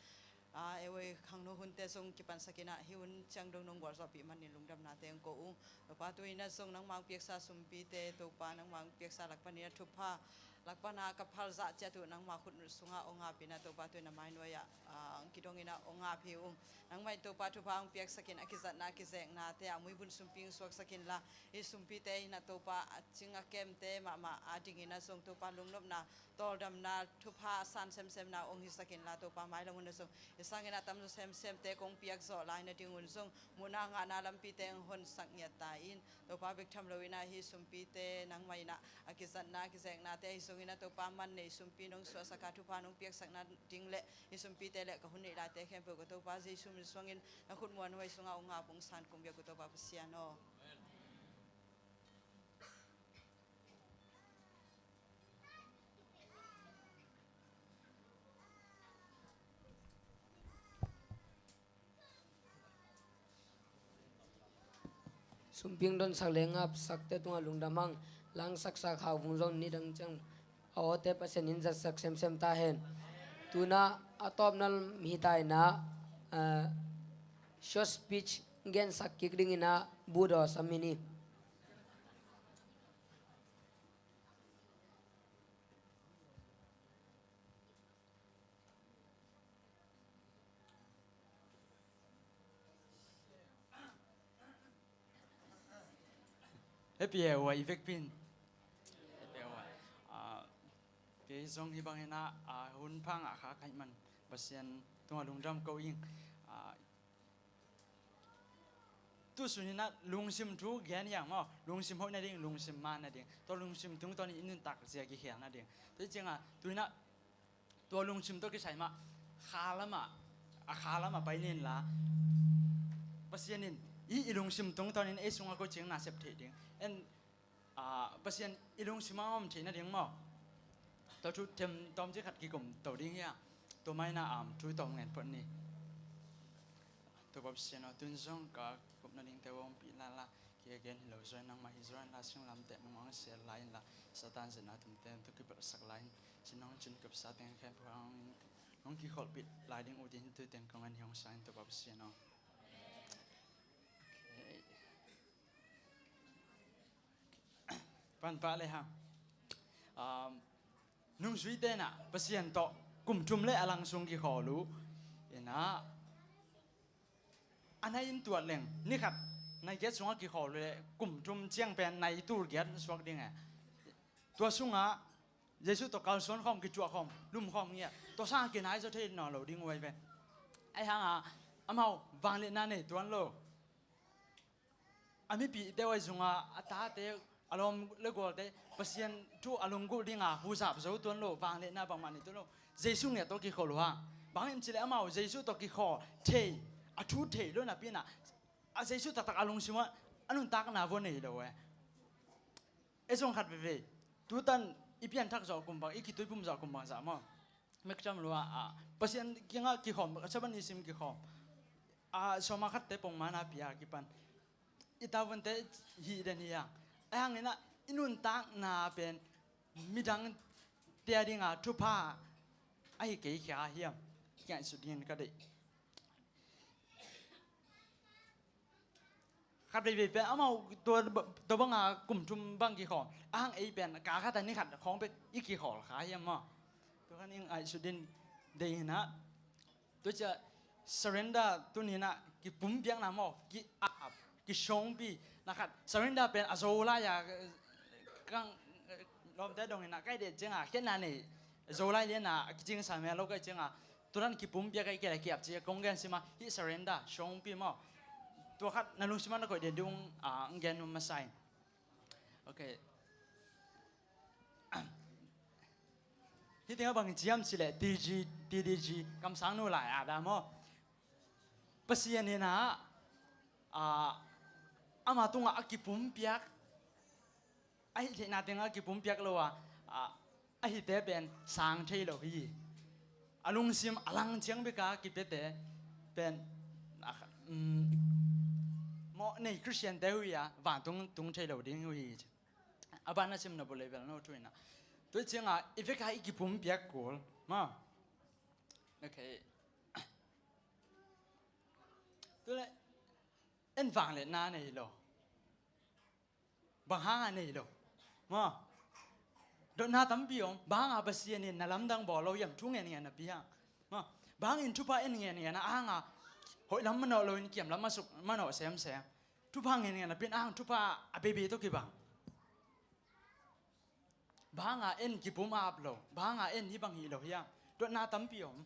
a, ei khangno hunte zong kipansakin ah, hih hun ciang dong nong gualzawhpih manin lungdamnate hong ko ung. Topa tu-in ah zong nangmah hong piaksa sumpite, Topa nangmah hong piaksa lak panin ah thupha, lak pana ka phal zah ciat uh nangmah khut sungah hong ap in ah, Topa tu-in ah mainuai ah, a, hong kidongin ah hong ap hi ung. Nangmah in Topa thupha hong piaksakin a kizatna a kizeknate ah muibun sumpi hong suaksak inla, hih sumpite in ah Topa a cing a kemte mahmah adingin ah zong Topa lungnopna tawldamna thupha a san semsemna hong hisak inla, Topa mailam hun ah zong hih sangin ah tamzaw semsemte kong piakzawh lai nadingun zong muhna ngahna lampite hong honsak ngiat ta in. Topa bek tham loin ah hih sumpite nangmah in ah a kizatna a kizeknate ahi zongin ah Topa man nei sumpi nong suahsak a thupha nong piaksak nading le hih sumpite le ka hun neih laite khempeuh ka Topa Jesu min suangin na khut muanhuai sungah hong ap hong san kong biak uh Topa Pasian aw. Amen. Sumping donsak le ngapsakte tungah lungdam hang, langsaksak Khauvung zong nidang ciang a awte Pasian in zatsak semsem ta hen. Tuna a tawpna hi ta inah, ah, short speech gensak kik dinginah Budaw sam hi ni. Happy Hour i vekpi in. Happy Hour. Ah, kei zong hih bangin ah, ah, hun pha ngah kha ka hih man Pasian tungah lungdam ko ing. Ah, tu sun inah lungsim thu gen hiang maw, lungsim hoih nading, lungsim man nading, tua lungsim tungtawn in i nuntak zia kikhel nading. Tua hi ciangah tu inah tua lungsim tawh kisai mah kha lamah, a kha lamah pai nin la, Pasian in i, i lungsim tungtawn in ei sungah ko ciang na sep theih ding. En, ah, Pasian i lungsim a om theih nading maw, tua thu them tawm ci khat kikum to ding hi a. Tua mah inah, um, thu tawm ngen phot ni. Topa Pasian aw, tun zong ka kikupna dingte a ompih lala, kei a gen hi lo zaw in nangmah hi zaw in la, singlamteh nangmah hong sel lai in la, Satan zetna tumte tawh kipelhsak lai in, sin hong cin kipsa teng khempeuh hong, hong kikholhpih lai ding uh ding hi, tu teng kong an hi hong sa in Topa Pasian aw. Okay. Panpah le hang. Um, nungzuite inah Pasian tawh kum thum le a lang sung kikhawl uh inah, a nai in tuat leng, ni khat nai giat sungah kikhawl uh le kum thum ciang pen nai tul giat suak ding e. Tua sungah Jesuh tawh kalsuan khawm, kicuah khawm, lum khawm ngiat, tua sangah kinai zaw thei nawn lo ding uh ahi ve. Ahi hangah amau vangliatna nei tuan lo. A mipihte uh ahi zongah a tate, a lawm le gualte Pasian thu a lunggulh dinga huzap zo tuan lo, vangliatna bangmah nei tuan lo. Jesuh ngiat tawh kikholh uh hang. Bang him cileh amau Jesuh tawh kikhawl thei, a thu thei lo napi inah a Jesuh taktak a lungsimah a nuntakna vua nei lo e. Ei zong khat veivei tutan i pianthak zawh kum bang, i kituipum zawh kum bang zah maw, mekcam lua a Pasian kiangah kikhawm, Sabbath ni sim kikhawm a, sawma khatte pongmana pia kipan i tavuante hih den hi a. Ahi hanginah i nuntakna pen midangte a dinga thupha ahi kei khia hiam, i ngaihsut dingin ka deih. Khat veivei pen amau tua, tua banga kum thum bang kikhawm a hang, ei pen ka khat a ni khat khawng bek i kikhawl kha hiam maw? Tua khan i ngaihsut dingin deih inah. Tua ciah surrender tuni inah kipumpiakna maw, ki-ap, kishongpi na khat. Surrender pen a Zolai a, kang, lawmte dong inah kai deh ciangah khenna nei, Zolai liana a kicingsa mel lo kai ciangah, turan kipumpiak kai kele kiap ci kong gen sima, hih surrender, shongpi maw. Tua khat na lungsimah na koih den ding, ah, ang gen um masa in. Okay. Hih tengah bang ciam cileh T G, T D G kamsang nu lai a da maw. Pasian inah, ah, ama tungah a kipumpiak, a hih theihna tengah a kipumpiak lo a, ah, a hihte pen sang thei lo hi. A lungsim a lang ciang beka kipiate pen, ah, um, mawh nei Khristiante uh hi a, vantung tung thei lo ding uh hi. A ban a sim na bu level no thu inah. Tua ciangah i veka i kipumpiak kul maw. Okay. Tule en vangliatna nei lo. Bang hanga nei lo maw? Dotna tampi om. Bang hanga Pasian in na lamdang bawl lo hiam, thu ngenngen napi hang maw? Bang hangin thupha en ngenngen a hanga hoih lam manawh loin kiam lam a suk manawh semsem? Thupha ngenngen napi in a hang thupha a beibei tawh kibang. Bang hanga en kipum ap lo, bang hanga en hih bang hi lo hiam? Dotna tampi om.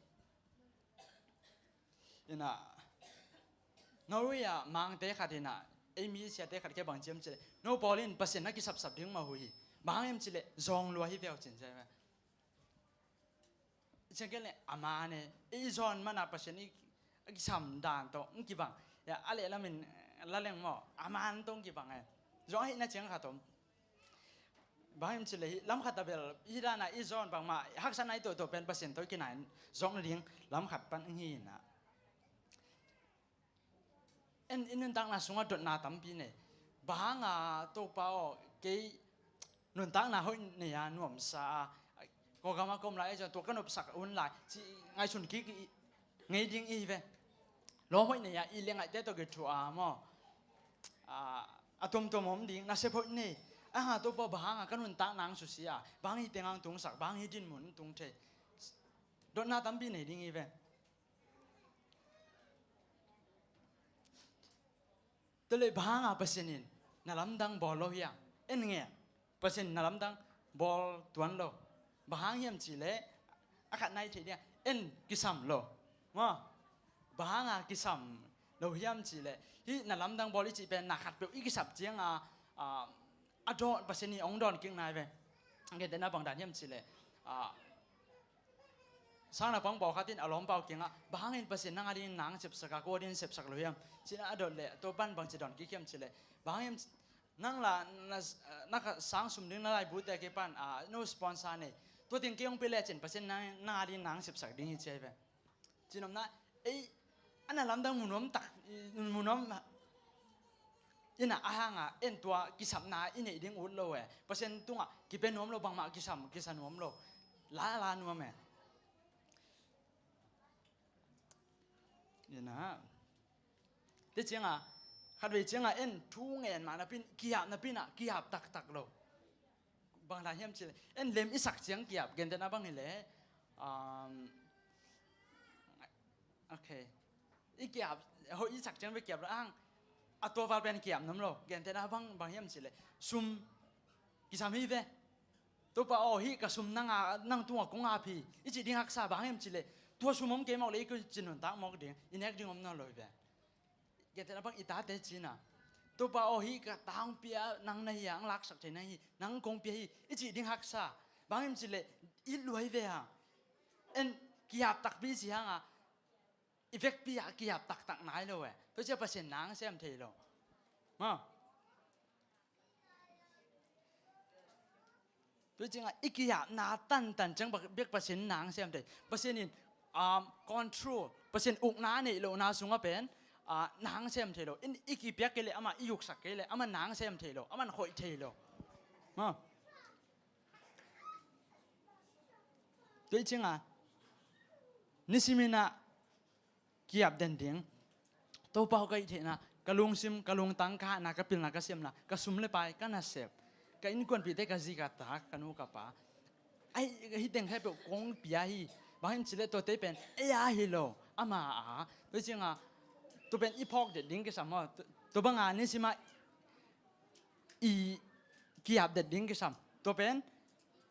Inah, Norway ah mangte khat inah, ei mi siate khat kia bang ciam cileh, no pawl in Pasian na kisapsap ding mah uh hi. Bang hang hiam cileh zawng lua hi veu cin cia ve. Ciangkel le a man e, i zawn mana Pasian i, a kisam dan tawh ng kibang. Ya, a lehlamin la leng maw, a man tawh ng kibang e. Zawng ahihna ciang khat om. Bang him cileh hih lam khat a bel hih dana i zawn bangmah haksatna i tuahtuah pen Pasian tawh i kinai zawk nading lam khat pan hi inah. En, i nuntakna sungah dotna tampi nei. Bang hanga Topa aw, kei nuntakna hoih nei a nuamsa a, kawlgam a ka om lai ei ciang tua ka nopsak hun lai ci ngaihsun kik i, ngei ding i hi ve. Lawm hoih nei a i le ngaihte tawh kithuah a maw? A, a tuamtuam om ding, nasep hoih nei. A hanga Topa bang hanga ka nuntakna hong susia, bang hang hih teng hong tungsak, bang hang hih dinmun tung thei. Dotna tampi nei ding i hi ve. Tua leh bang hanga Pasian in na lamdang bawl lo hiam? En nge, Pasian in na lamdang bawl tuan lo. Bang hang hiam cih leh a khatna i theih ding a, en kisam lo. Maw? Bang hanga kisam lo hiam cih leh, hih na lamdang bawl i cih pen na khatpeuh i kisap cianga, a, a dawn, Pasian in hong dawn kik nai ve. Gentehna bang dan hiam cih leh, a, sang naupang pawlkhat in a lawmpa uh kiangah, bang hangin Pasian nang a dingin na hong sepsak a, ko a dingin sepsak lo hiam? Ci-in a dot leh, tua pan bangci dawn kik hiam cih leh, bang hangin nang la na, na ka sang sum ding na laibute kei pan, a, no sponsor nei. Tua teng kei hong pia lecin Pasian nang, nang a dingin na hong sepsak ding hi ci hi ve. Ci-in omna, ei, a na lamdang mu nuam tak, mu nuam, ina a hanga en tua kisapna i neih ding ut lo e. Pasian tungah kipia nuam lo, bangmah kisam, kisa nuam lo. La, la nuam e. Ina. Te cianga, khatvei cianga en thu ngen mah napin, kihap napin ah, kihap taktak lo. Bang lai hiam cih leh, en lem i sak ciang kihap, gentehna bang hi leh, um, okay. I kihap, ho i sak ciang ve kihap lo, ang, a tua val pen kihap nuam lo, gentehna bang, bang hiam cih leh, sum, kisam hi ve. Topa aw, hih ka sum nang a, nang tungah kong ap hi, i cih ding haksa, bang hiam cih leh, tua sum om kei mawk leh, i ko ci nuntak mawk ding, i nek ding om nawn lo hi ve. Gentehna bang i tate ci-in a, Topa aw, hih ka ta hong pia nang na hi a, hong laksak thei nang hi, nang kong pia hi, i cih ding haksa. Bang hiam cih leh, i luai ve a. En kihap takpi ci hanga, i vekpi ah kihap taktak nai lo e. Tua ciang Pasian na hong sem thei lo. Maw? Tua ciangah i kihapna tantan ciang bek Pasian in na hong sem thei. Pasian in, um, control, Pasian ukna neih lohna sungah pen, ah, na hong sem thei lo. In i kipiak kei leh amah, i uksak kei leh amah na hong sem thei lo, amah na hoih thei lo. Maw? Tua ciangah nisimin ah kihap den ding. Topa aw, ka hih theihna, ka lungsim, ka lungtang, ka hahna, ka pilna, ka siamna, ka sum le pai, ka nasep, ka innkuanpihte, ka zi ka ta, ka nu ka pa, ahi, hih teng khempeuh kong pia hi. Bang hiam cih leh tuate pen ei a hi lo, ama a. Tua ciangah tua pen i phawk det ding kisam aw. Tua, tua banga nisimah i kihap det ding kisam. Tua pen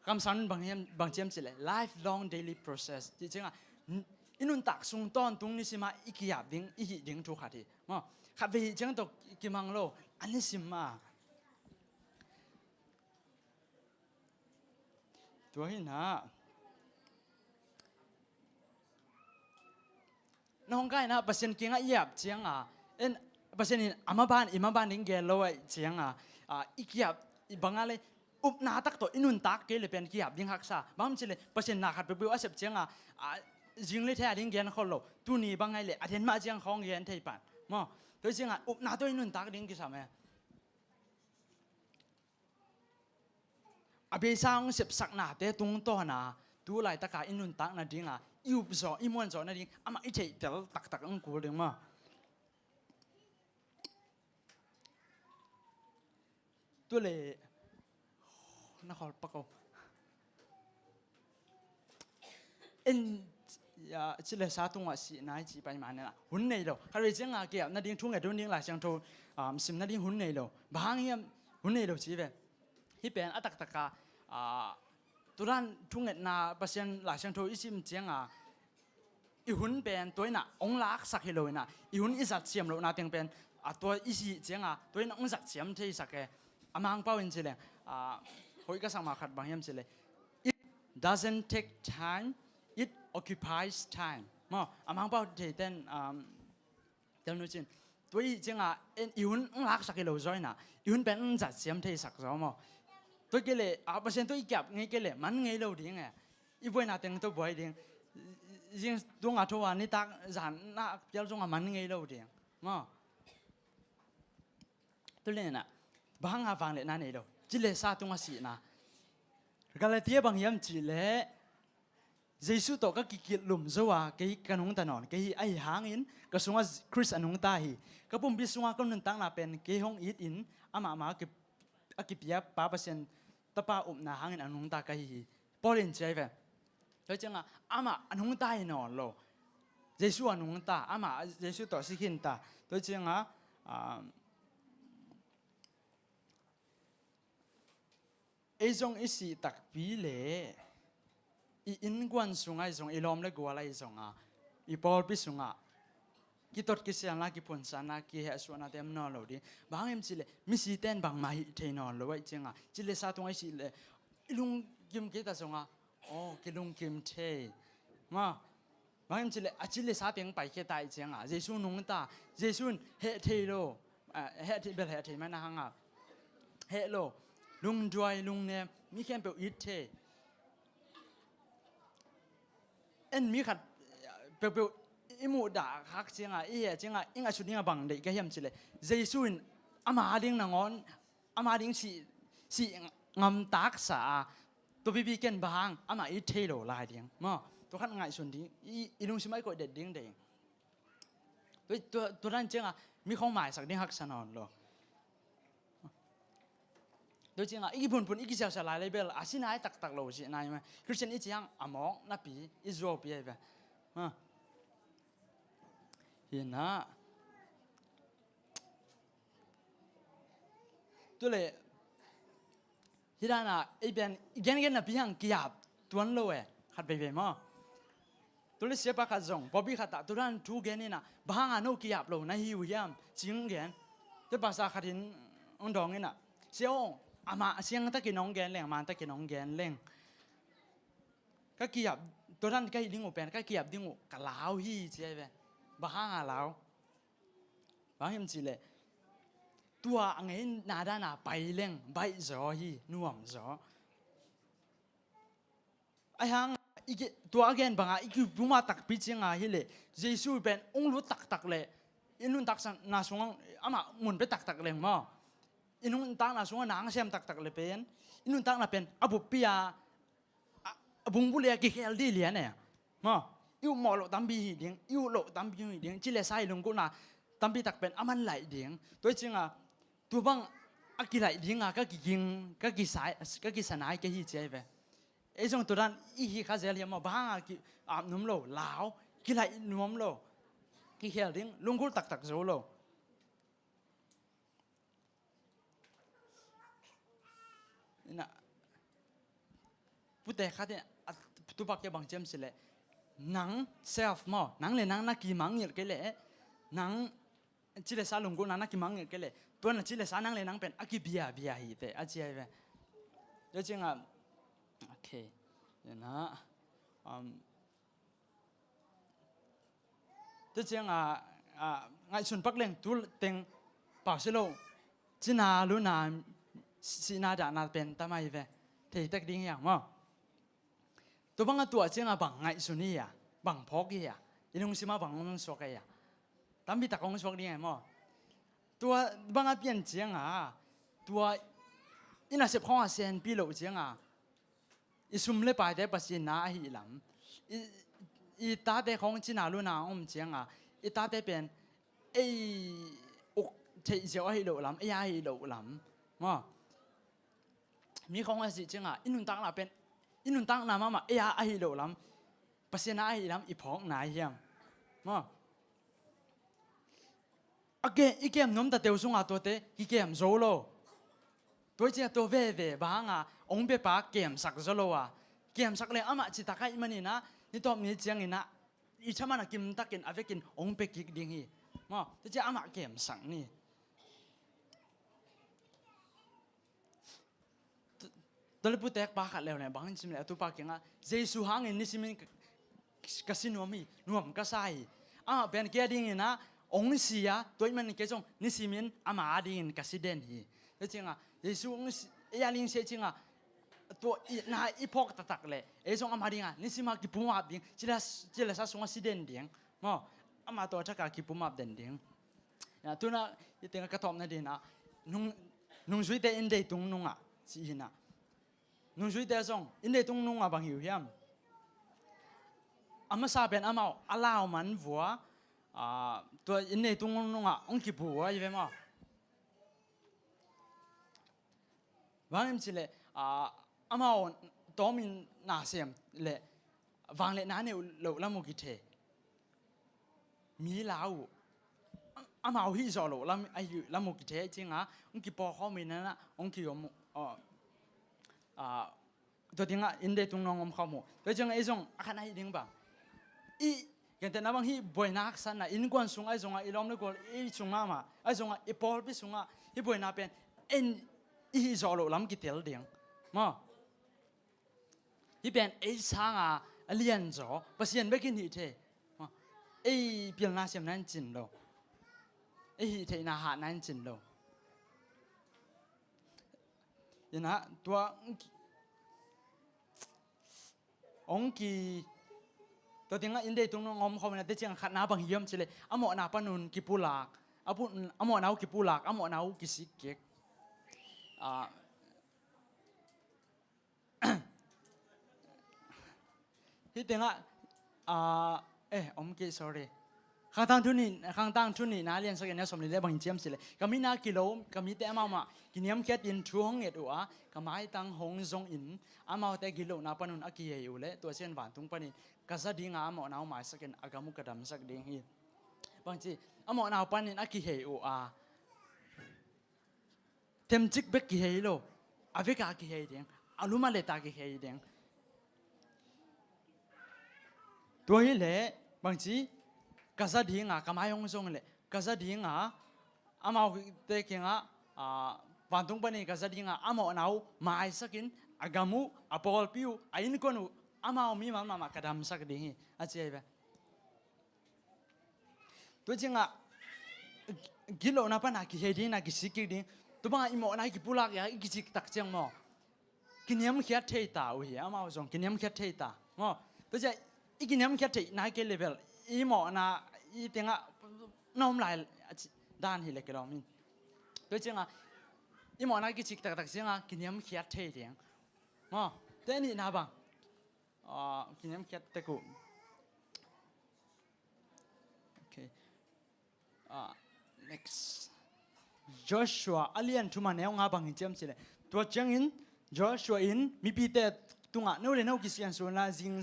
kamsang in bang hiam, bang ci hiam cih leh, lifelong daily process. Cih ciangah, n-, i nuntak sung tawntung nisimah i kihap ding, i hih ding thu khat hi. Maw? Khatvei hih ciang tawh kimang lo, a nisim a. Tua hi na. Na hong kai na Pasian kiangah i ap cianga, en, Pasian in a maban, i maban ding gel lo ahih cianga, a, i kiap, i banga le, upna tak tawh i nuntak kei le pen kiap ding haksa. Bang hiam cih leh Pasian na khat peuhpeuh a sep cianga, a, zing le thei a ding gen khol lo. Tuni bang ngai le, a den mah ciang khawng gen thei pan. Maw, tua cianga upna tawh i nuntak ding kisam e. A beisa hong sepsaknate tungtawna tu laitaka i nuntak nadinga i upzawh, i muanzawh nading amah i theihtel taktak hong kul ding maw? Tua le na khawl pak o. En, ya, ci le sa tungah sihna i cih pai mah nena hun nei lo. Khatvei cianga kiap nading thu nget hun ding Lai Siangtho, um, sim nading hun nei lo. Bang hang hiam hun nei lo ci ve. Hih pen a taktaka, ah, tulan thungetna Pasian Lai Siangtho i sim cianga i hun pen tua inah hong laksak hi lo inah, i hun i zatsiam lohna teng pen, a, tua i sih cianga tua inah hong zatsiam theisak e. A Mangpau in ci leng, ah, hoih ka sak mah khat bang hiam ci le, it doesn't take time, it occupies time. Maw, a Mangpau theiten, um, Tel nu cin. Tua i cianga, en, i hun hong laksak hi lo zaw inah, i hun pen hong zatsiam theisak zaw maw? Tua kei le, a, Pasian tua i kiap ngei kei le man ngei lo ding e. I buaina teng tua buai ding. Zing tunga tho a nitak zan na pial zonga man ngei lo ding. Maw? Tua le inah, Bang hanga vangliatna nei lo? Ci le sa tungah sihna. Galatia bang hiam cih leh, Jesu tawh ka kikilh lum zo a, kei ka nungta nawn kei hi, ahi hangin ka sungah Khrist a nungta hi. Ka pumpi sungah ka nuntakna pen kei hong itin amah ma a kipia Pa Pasian Tapa upna hangin a nungta ka hi hi. Paul in ci hi ve. Tua ciangah amah a nungta hi nawn lo. Jesu a nungta, amah Jesu tawh si khinta. Tua ciangah, ah, ei zong i sih takpi le i innkuan sungah i zong, i lawm le gual ahi zongah, i pawlpi sungah kitot kisialna, kiphunsanna, kihehsuahna te om nawn lo ding. Bang hang hiam cih leh misite in bangmah hih thei nawn lo ahih ciangah, ci le sa tungah i sih leh i lungkim kei ta zongah, aw, kilungkim thei. Ma, bang hang hiam cih leh a ci le sa teng paikhia ta ahih ciangah, Jesu nungta, Jesu in heh thei lo, ah, heh thei, bel heh thei mah na hangah, heh lo, lungduai, lungnem, mi khempeuh it thei. En mi khat peuhpeuh i muhdah khak ciangah, i heh ciangah, i ngaihsut dingah bang deih ka hiam cih leh, Jesu in ama ding nangawn, ama ding sih, sih ngamtaksa a, tua pipi ken bang hang amah it thei lo lai ding maw? Tua khat ngaihsun ding, i, i lungsim ah i koih det ding ding. Tua, tua, tua dan ciangah mi khong maisak ding haksa nawn lo. Tua ciangah i kiphunphun, i kisialsial lai leh bel a si nai taktak lo, si nai mah. Khristian i cih hang a mawk napi, i zuaupi ahi ve. Ha. Hi na. Tua leh, hih dan a, ei pen i gengen napi hang ki-ap tuan lo e, khat veivei maw? Tua leh siapa khat zong pawlpi khat ah tua dan thu gen in ah, bang hang a no ki-ap lo na hi uh hiam, ci-in gen. Tua pastor khat in hong dawng in ah, sia aw, amah siangtakin hong gen leng, mantakin hong gen leng, ka ki-ap, tua dan ka hih ding uh pen ka ki-ap ding uh ka lau hi, ci ahi ve. Bang hang a lau? Bang hiam cih leh, tua a ngeina dan a pai leng baih zaw hi, nuam zaw. Ahi hang, i ki-, tua a gen bangah i kipumap takpi ciangah hi leh, Jesu pen hong lut taktak leh, i nuntakna sungah amah mun pia taktak leng maw? I nuntakna sungah na hong sem taktak leh pen, i nuntakna pen a buppi a, a, a bungbulh a kikhel dih lian e. Maw, i upmawh loh tampi hi ding, i ut loh tampi hi ding, ci le sa i lunggulhna tampi tak pen a man laih ding. Tua hi ciangah, tua bang a kilaih dingah ka kiging, ka kisa, ka kisa nai kei hi, ci ahi ve. Ei zong tua dan i hi kha zel hiam maw? Bang hang a ki-ap nuam lo, lau, kilaih nuam lo, kikhel ding, lunggulh taktak zo lo. Ina, pute khat in a, tupak kia bang ci hiam cih leh, nang self maw, nang le nang na kimangngilh kei leh, nang ci le sa lunggulhna na kimangngilh kei leh, tua na ci le sa nang le nang pen a kibiabia hi teh, a ci ahi ve. Tua ciangah, okay, ina, um, Tua ciangah, ah, ngaihsun pak leng tu teng pau si lo. Cina luna sihna dahna pen tam ahi ve. Thei tek ding hi hang maw? Tua bangah tua ciangah bang ngaihsun hi a, bang phawk hi a, i lungsim ah bang hong suak hi a. Tampi tak hong suak ding hi maw? Tua bangah pian ciangah, tua i nasep khawng a senpi loh ciangah, i sum le paite Pasian na ahih lam, i, i tate khawng cina luna om ciangah, i tate pen ei uk theih ziau ahih loh lam, ei ahih loh lam maw? Mi khawng a sih ciangah, i nuntakna pen, i nuntakna mahmah ei a ahih loh lam, Pasian a ahih lam i phawk nai hiam maw? A ke, i kem nuam ta teu sungah tuate kikem zo lo. Tua hi ciah tua veve bang hangah hong biapa kemsak zaw lo a, kemsak leng amah citak ahih maninah, ni tawp ni cianginah i thaman a kimtakin a vekin hong pia kik ding hi. Maw, tua ciah amah kemsak ni. Tua le putek pa khat leuleu bang in sim le a tupa kiangah, Jesu hangin nisimin ka, ka si nuam hi, nuam ka sa hi. Amah pen kei a dinginah hong si a, tua ahih manin kei zong nisimin ama a dingin ka si den hi. Tua ciangah Jesu hong si, ei a ding si a ciangah, tua i, na i phawk taktak leh ei zong ama dingah nisimah kipumap ding, cila, cila sa sungah si den ding. Maw, ama tua thakah kipumap den ding. Ya, tuna i tengah ka tawpna dinah nung Nungzuite inn deitung nungah, ci hi na. Nungzuite zong inn deitung nungah bang hi uh hiam? A masa pen amau a lau man vua, aa, tua inn deitung nungah hong kipu uh ahi ve maw? Bang hiam cih leh, aa, amau tawmin na sem leh vangliatna nei uh loh lam uh kithei. Mi lau uh. Amau hih zawh loh lam, ahi lam uh kithei ciangah hong kipawlkhawm uh, inanah hong kiom uh. Aa, tua ciangah inn deitung nung om khawm uh. Tua ciangah ei zong a khatna hi ding bang, i gentehna bang hih buaina haksatna innkuan sungah, ahi zongah i lawm le gual, i sung mahmah, ahi zongah i pawlpi sungah hih buaina pen en, i hih zawh loh lam kitel ding maw? Hih pen ei sanga a lianzaw Pasian bekin hih thei. Ei pilna siamna in cin lo. Ei hih theihna hatna in cin lo. Inah tua hong ki, tua ciangah inn deitung nung om khawm inah, tua ciangah khatna bang hiam cih leh a mawhna panun kipulak, a pu-, a mawhna uh kipulak, a mawhna uh kisik kik. Aa, hih tengah, aa, eh, om kei, sorry. Khangtang thu nih, Khangtang thu nihna liansak in a sawmli le bang hi ciam cih leh, ka mi na kilo, ka mite amau mah kiniamkhiatin thu hong nget uh a, ka maitang hong zongin amaute gitlohna panun a kihei uh leh, tua ciang vantung panin ka za dinga a mawhna uh maisakin a gam uh ka damsak ding hi. Bangci, a mawhna uh panin a kihei uh a, themcik bek kihei lo, a veka kihei ding, a lum a leta kihei ding. Tua hileh bangci, ka za dinga, ka mai hong zong leh ka za dinga, amaute kiangah, aa, vantung panin ka za dinga a mawhna uh maisakin a gam uh, a pawlpi uh, a innkuan uh, amau mimal mahmah ka damsak ding hi, a ci ahi ve. Tua ciangah gitlohna pana kihei ding, na kisik kik ding. Tua bangah i mawhna i kipulak a i kiciktak ciang maw, kiniamkhiat thei ta uh hi, amau zong kiniamkhiat thei ta maw. Tua ciang i kiniamkhiat theih nai kei leh bel i mawhna i tengah na om lai dan hi leh kilawm in. Tua ciangah i mawhna i kiciktaktak ciangah kiniamkhiat thei ding maw. Tua nihna bang, aa, kiniamkhiat tek uh. Okay. Ah, next. Joshua a lian thum a neu nga bang hi ciam cih leh, tua ciangin Joshua in mipite tungah, no le no kisiansuahna zing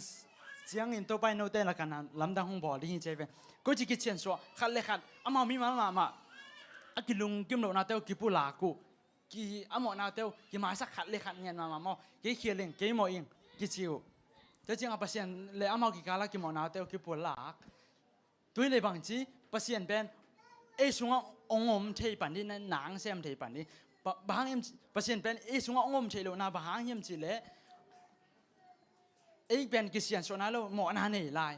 ciangin Topa in note lakah na lamdang hong bawl ding hi ci ahi ve. Koici kisiansuah, khat le khat amau mimal mahmah a kilungkim lohnate uh kipulak uh. Ki, a mawhnate uh kimaisak, khat le khat ngiat mahmah maw, kei khial ing, kei mawh ing kici uh. Tua ciangah Pasian le amau kikalah kimawhnate uh kipulak. Tua hileh bangci, Pasian pen ei sungah hong om thei pan ding, na, nang sem thei pan ding. Ba-, bang hang hiam ci-, Pasian pen ei sungah hong om thei lohna bang hang hiam cih leh, ei pen kisiansuahna lo, mawhna nei lai.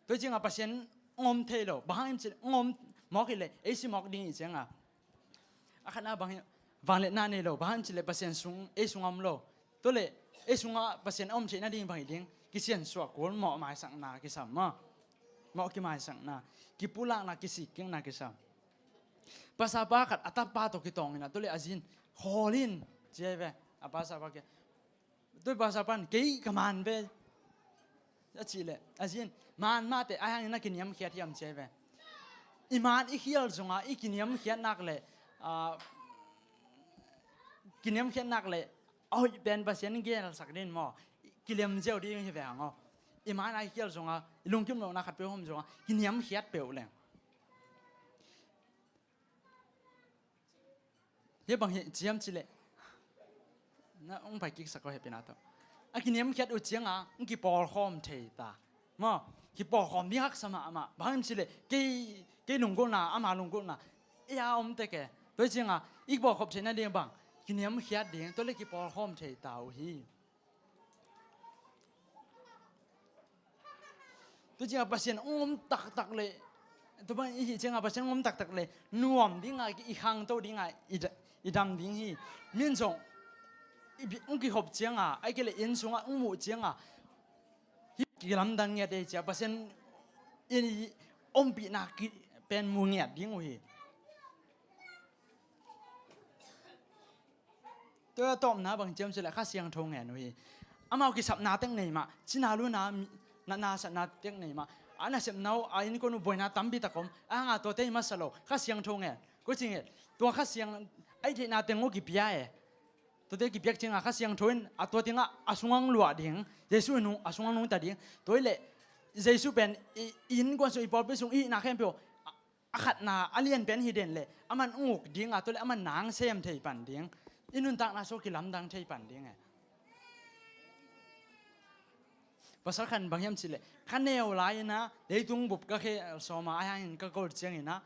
Tua ciangah Pasian hong om thei lo, bang hang hiam cih leh hong om mawk hileh ei si mawk ding hi ciangah. A khatna bang hi, vangliatna nei lo, bang hang hiam cih leh Pasian sung, ei sungah om lo. Tua leh ei sungah Pasian a om theih nading bang hi ding, kisiansuah kul, mawh maisakna kisam maw. Mawh kimaisakna, kipulakna, kisikkikna kisam. Pasal pa khat a tapa tawh kitawng inah, tua leh a zi in, khawl in, ci ahi ve. A pasal pa kiang, tua pasal pan, kei ka man ve, a cih leh a zi in, man mah teh, ahih hangin na kiniamkhiat hiam, ci ahi ve. I man i khial zongah i kiniamkhiat nak leh, ah, kiniamkhiat nak leh a hoih pen Pasian in gelsak ding maw, kilem ziau ding hi ve hang aw. I man a i khial zongah, i lungkim lohna khatpeuh om zongah kiniamkhiat peuh leng. Hih bang hi ciam cih leh, na hong pai kiksak aw, hehpihna tawh. A kiniamkhiat uh ciangah hong kipawlkhawm thei ta maw. Kipawlkhawm ding haksa mahmah, bang hang hiam cih leh kei, kei lunggulhna, ama lunggulhna, ei a om tek e. Tua hi ciangah i pawlkhop theih nading bang, kiniamkhiat ding, tua leh kipawlkhawm thei ta uh hi. Tua ciangah Pasian hong om taktak leh, tua bang i hih ciangah Pasian hong om taktak leh nuam dingah, i khangto dingah, i da-, i dam ding hi. Mi in zong i bi-, hong kikhop ciangah, ahih kei leh inn sungah hong muh ciangah, hih kilamdang ngiat ei cia, Pasian in i ompihna ki-, pen mu ngiat ding uh hi. Tua a tawpna bang ciam cileh Kha Siangtho ngen uh hi. Amau kisapna tek nei mah, cina luna mi-, na, nasatna tek nei mah, a nasepna uh, a innkuan uh buaina tampi tak om, a hanga tuate hi masa lo, Kha Siangtho ngen. Ko ci ngen, tua Kha Siang, a i theihna teng uh kipia e. Tuate kipiak cianga Kha Siangtho in a tua tengah a sungang luah ding, Jesuh in uh a sungang nungta ding. Tua hileh Jesuh pen i, i innkuan sung, i pawlpi sung, i hihna khempeuh a, a khatna a lianpen hi den leh aman ung uk dinga, tua leh aman nang sem thei pan ding, i nuntakna sung kilamdang thei pan ding e. Pasal khan bang hiam cileh, ka neu lai-inah leitung bup ka khel sawma, a hangin ka gol cianginah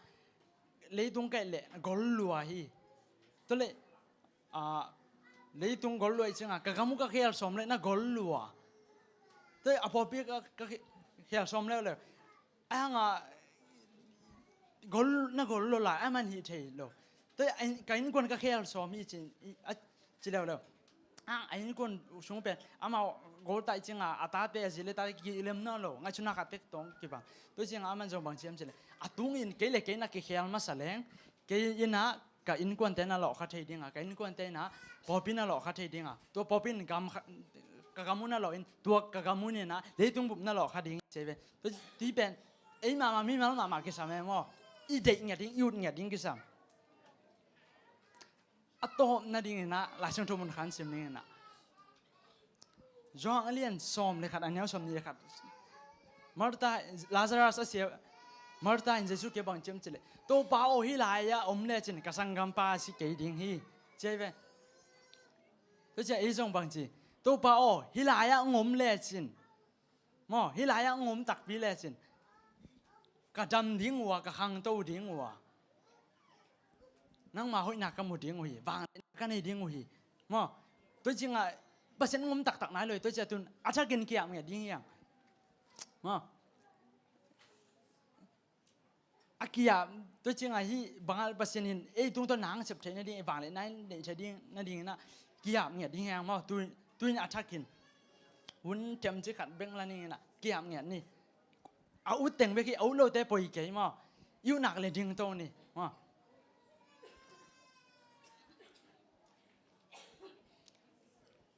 leitung kaih leh gol lua hi. Tua leh, ah, leitung gol lua i cianga ka gam uh ka khel sawm leh na gol lua. Tua a pawlpi ka, ka khel sawm leuleu. A hanga gol, na gol lo lai, a man hi thei lo. Tua a, ka innkuan ka khel sawm hi cin, i, a ci leuleu. A, a innkuan sung pen amau gol tai cianga a tate a zi le tate kilem nawn lo, ngaihsutna khat tek tawng kibang. Tua cianga aman zong bang ciam cileh, a tungin kei le kei na kikhel masa leng, kei inah ka innkuante na lawhkha thei dinga, ka innkuante inah pawlpi na lawhkha thei dinga, tua pawlpi in gam kha-, ka gam uh na lawh in, tua ka gam uh inah leitung bup na lawhkha ding ci ve. Tua, tua pen ei mahmah, mimal mahmah kisam e maw. I deih ngiat ding, i ut ngiat ding kisam. A tawpna dinginah Lai Siangtho mun khan sim dinginah, Johan a lian sawm le khat, a neu sawm nih le khat. Martha, Lazarus a sia, Martha in Jesuh kiang bang ciam cileh, Topa aw, hih lai-ah om lecin ka sanggampa a si kei ding hi, ci hi ve. Tua ciang ei zong bang ci, Topa aw, hih lai-ah ong om lecin, maw, hih lai-ah ong om takpi lecin ka dam ding uh a, ka khangto ding uh a, nangma hoihna ka mu ding uh hi, vangliatna ka nei ding uh hi. Maw, tua ciangah Pasian ong om taktak nai lo hi, tua ciang tun a thakin ki-ap ngiat ding hi hang. Maw, a ki-ap, tua ciangah hih bangah Pasian in ei tungtawn nang sep theih nading, ei vangliatna in neih theih ding nadinginah ki-ap ngiat ding hi hang maw, tu, tu in a thakin. Hun themci khat bek la ninginah ki-ap ngiat ni. A ut teng bek hi, a ut lote poi kei maw. I ut nak le dingto ni maw.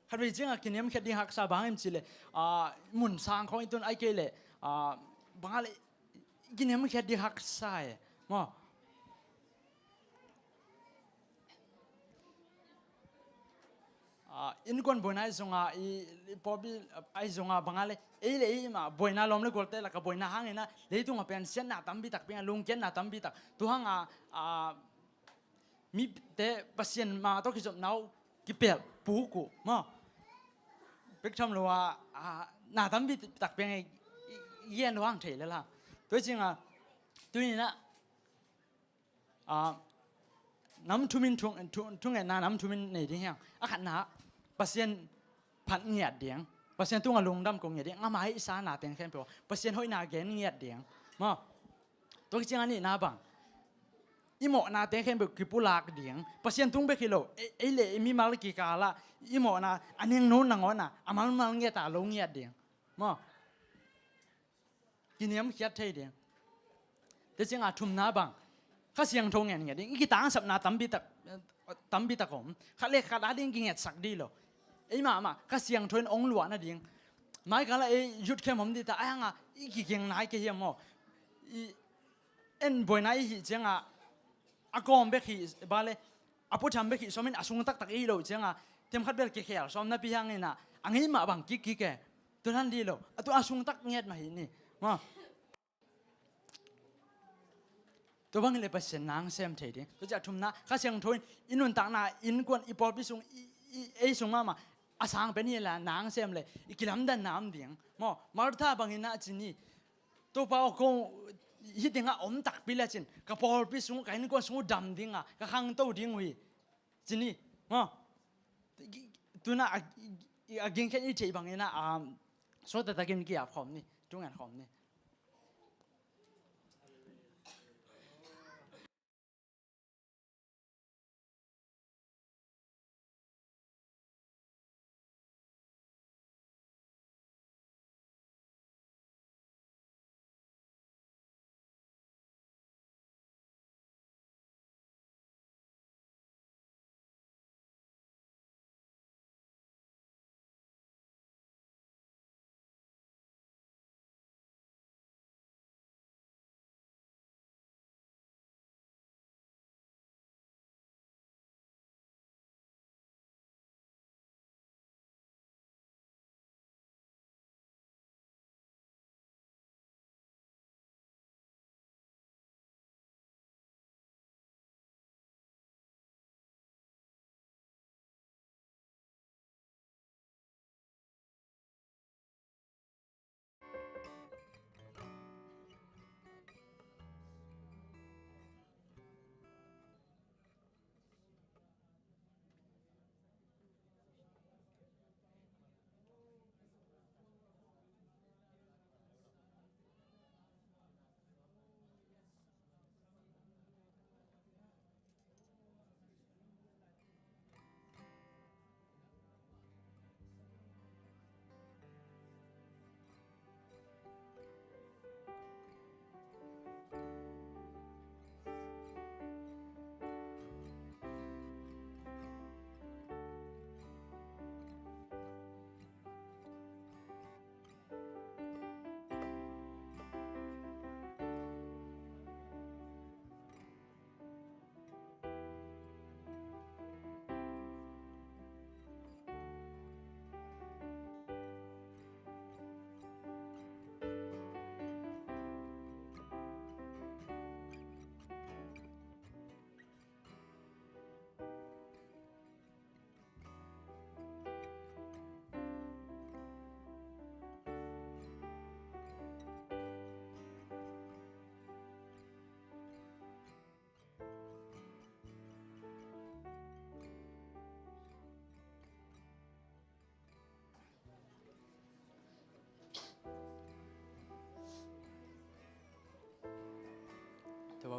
Khatvei ciangah kiniamkhiat ding haksa bang hang hiam cileh, ah, mun sang khawng i tun ai kei leh, ah, bangah leh kiniamkhiat ding haksa e maw. Ah, innkuan buaina ahi zongah, i, i pawlpi ahi zongah bangah leh ei le ei mah buaina lawm le gualte lakah buaina hanginah leitungah pen siatna tampi tak, piang lungkiatna tampi tak. Tua hangah, ah, mite Pasian mah tawh kizopna uh kipelh puk uh maw. Pek tham lo a, a, na tampi tak piang i, i, i gen lo hang thei lel a. Tua ciangah tuninah, a, nam thumin thu, thu, thungetna nam thumin nei ding hi hang. A khatna, Pasian phat ngiat ding, Pasian tungah lungdam ko ngiat ding, ama hihsa na teng khempeuh Pasian hoihna gen ngiat ding maw. Tua ciang a nihna bang, i mawhnate khempeuh kipulak ding, Pasian tung bek hi lo, ei, ei le ei mimal kikalah i mawhna a nengno nangawnah a malmal ngiata lo ngiat ding maw. Kiniamkhiat thei ding. Tua ciangah thumna bang, Kha Siangtho ngen ngiat ding. I kitangsapna tampi tak, tampi tak om. Khat le khat a ding kingetsak dih lo. Ei mahmah Kha Siangtho in ong luah nading. Mai kalah ei youth camp om dih ta, ai hangah i kigeng nai kei hiam maw. I en buaina i hih ciangah a kawm bek hih bale, a putham bek hih sawmin a sung taktak i hih loh ciangah themkhat bel kikhel sawm napi hanginah a ngeih mah bang kikkik e. Tua nan dih lo. A tua a sung tak ngiat mah hi ni maw. Tua bang hileh Pasian nang sem thei ding. Tua ciah thumna, Kha Siangtho in i nuntakna, innkuan, i pawlpi sung, i, i, ei sung mahmah a sang pen hi la nang sem leh i kilamdanna om ding maw. Martha bangin a ci ni, Topa aw, ko hih tengah om takpi lecin ka pawlpi sung, ka innkuan sung uh dam ding a, ka khangto ding uh hi, ci ni maw. Tuna a, a gingkhen i theih bangin a, um, suakta takin ki-ap khawm ni, thungen khawm ni.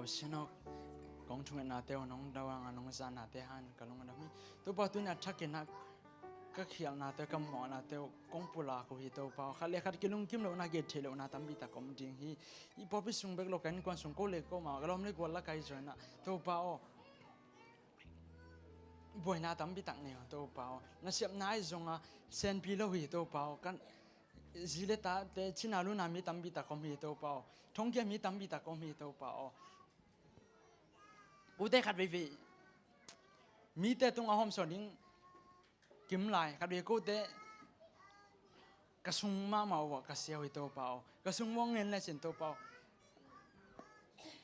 Sinok kong thungetnate uh nong dawang a nong zannate hang ka lungdam hi. Topa, tuni a thakin ah ka khialhnate, ka mawhnate uh kong pulak uh hi Topa aw. Khat le khat kilungkim lohna, kitheih lohna tampi tak om ding hi. I pawlpi sung bek lo, ka innkuan sung, ko le ko ma, ka lawm le gual lak ahi zongin ah Topa aw, buaina tampi tak nei uh Topa aw. Nasepna ahi zongin ah senpi lo hi Topa aw. Kan zi le tate, cina luna mi tampi tak om hi Topa aw. Thongkia mi tampi tak om hi Topa aw. Ute khat veivei mite tungah hawmsawn ding kim lai, khat vei kote ka sung mahmah uh ah ka sia uh hi Topa aw. Ka sung uh hong ngen lecin Topa aw,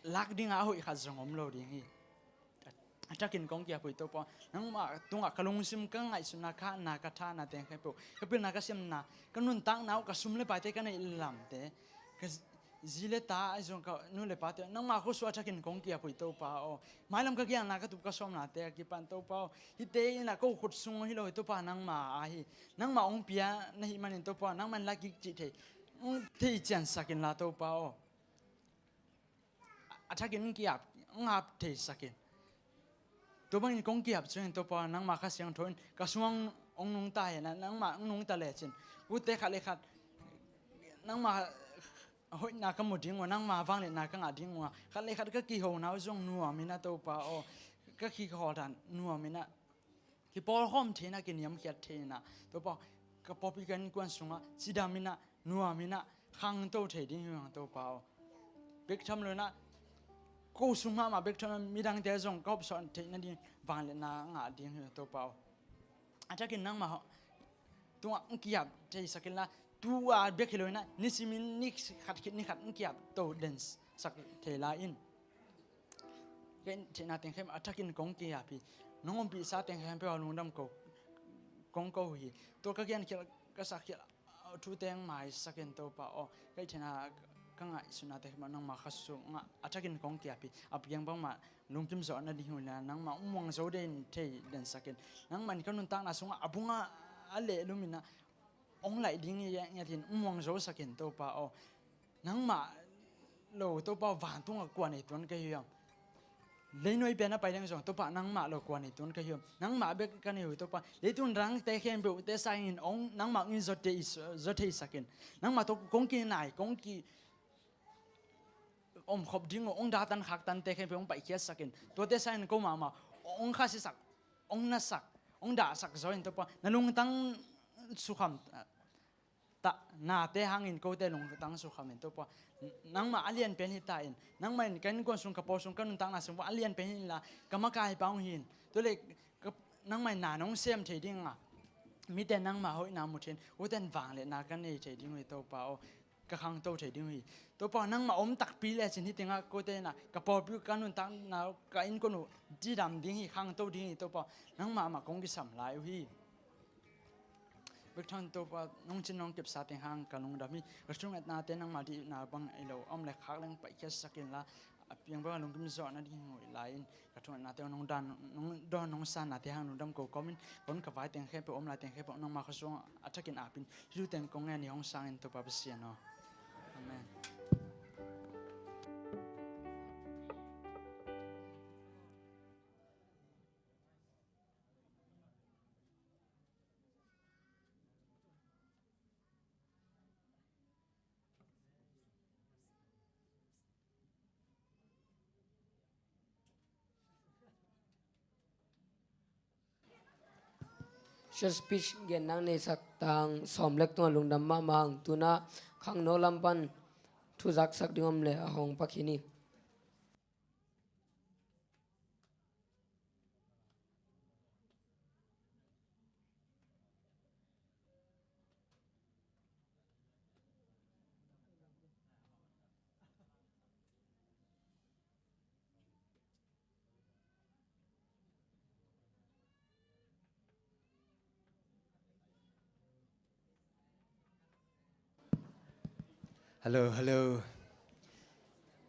lak dingah a hoih khat zong om lo ding hi. A thakin kong ki-ap uh hi Topa aw. Nangmah tungah ka lungsim, ka ngaihsutna, ka hatna, ka thahna teng khempeuh, ka pilna, ka siamna, ka nuntakna uh, ka sum le paite, ka neih lamte, ka zi le ta ahi zong, ka nu le pate, nangmah khuasung a thakin kong ki-ap uh hi Topa aw. Mailam ka gelna, ka tup ka sawmnate a kipan Topa aw, hihte in ah ko khut sung hi lo hi Topa, nangmah a hi. Nangmah hong pia na hih manin Topa aw, nangmah in la kik cih thei, hong thei ciansak inla Topa aw, a thakin hong ki-ap, hong ap theisak in. Tua bangin kong ki-ap ciangin Topa aw, nangmah Kha Siangtho in ka sungah hong nungta hen la, nangmah hong nungta lecin, ute khat le khat nangmah hoihna ka mu ding uh a, nangmah vangliatna ka ngah ding uh a, khat le khat ka kihona uh zong nuam in ah Topa aw, ka kihona nuam in ah, kipawlkhawm thei in ah, kiniamkhiat thei in ah Topa aw, ka pawlpi, ka innkuan sungah cidam in ah, nuam in ah, khangto thei ding hi hang Topa aw. Bek tham lo in ah, ko sung mahmah bek tham lo in ah, midangte zong ka hopsawn theih nading vangliatna ngah ding hi hang Topa aw. A thakin nangmah tungah hong ki-ap theisak inla, tu-a bek hi lo in ah, nisimin ni khat khit ni khat hong ki-ap to densak thei lai in. Ka in theihna teng khempeuh a thakin kong ki-ap hi. Nong ompihsa teng khempeuh ah lungdam ko, kong ko uh hi. Tua ka genkhial, ka sakkhial thute hong maisak in Topa aw. Ka in theihna, ka ngaihsutnate khempeuh nangmah Kha sungah a thakin kong ki-ap hi. A piang bangmah lungkim zawh nading uh hi la, nangmah hong muang zo den thei densak in. Nangmah in ka nuntakna sungah a bungah a lehlum in ah, hong laih ding hi ngiat in hong muang zosak in Topa aw. Nangmah lo Topa aw, vantungah kua nei tuan ka hi hiam? Leinuai pen a pai leng zong Topa, nangmah lo kua nei tuan ka hi hiam? Nangmah bek ka nei uh hi Topa. Leitung dangte khempeuhte sangin hong, nangmah hong in zo thei, zo theisak in. Nangmah tawh kong kinai, kong ki omkhop ding uh, hong datan khaktante khempeuh hong paikhiatsak in. Tuate sangin ko mahmah hong khasiasak, hong nasak, hong dahsak zaw in Topa, na lungtang sukham ta, nate hangin kote lungtang sukham in Topa. Nangmah a lian pen hi ta in, nangmah in ka innkuan sung, ka pawl sung, ka nuntakna sung a lian pen hi inla, ka makaipa hong hi in. Tua leh ka, nangmah in na nong sem thei ding a, mite nangmah hoihna mu thei in, uten vangliatna ka nei thei ding uh hi Topa aw. Ka khangto thei ding uh hi. Topa aw, nangmah om takpi lecin hih tengah kote in ah, ka pawlpi uh, ka nuntakna uh, ka innkuan uh cidam ding hi, khangto ding hi Topa aw. Nangmah mah kong kisam lai uh hi. Bek tham Topa aw, nong cin nong kepsa teng hang ka lungdam hi. Ka thungetnate nangmah deihna bang hi lo, a om le khak leng paikhiatsak inla, a piang bang a lungkim zawh nading hi lai in, ka thungetnate nong dan, nong dawn, nong sannate hang lungdam ko kawmin, kon ka vai teng khempeuh, om lai teng khempeuh nangmah Kha sungah a thakin ap in. Hih thu teng kong ngen hi hong sangin Topa Pasian aw. Amen. Short speech gen nang neisak tang sawm lek tungah lungdam mahmah hang. Tuna khangno lam pan thu zaksak ding om leh a hong pak hi ni. Hello, hello.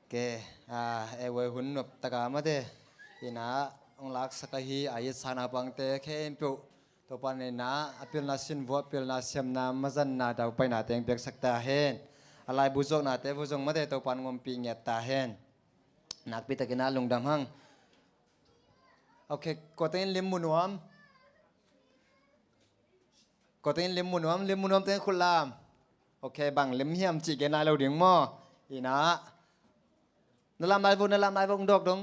Ke, a, e, voi hun nop taka mate ina hong laksak ahi a, i sana pangte khempeuh Topa in a pilna sin vua, pilna siamna, mazanna, daupaina teng piaksak ta hen. A laibu zuaknate vua zong mate Topa in hong ompih ngiat ta hen. Nakpi takin a lungdam hang. Ok, kua teng in lim mu nuam? Kua teng in lim mu nuam? Lim mu nuam teng in khut lam. Ok, bang lim hiam cih gen lai lo ding maw? Ina. Na lam lai vo, na lam lai vo, ung dawk dong.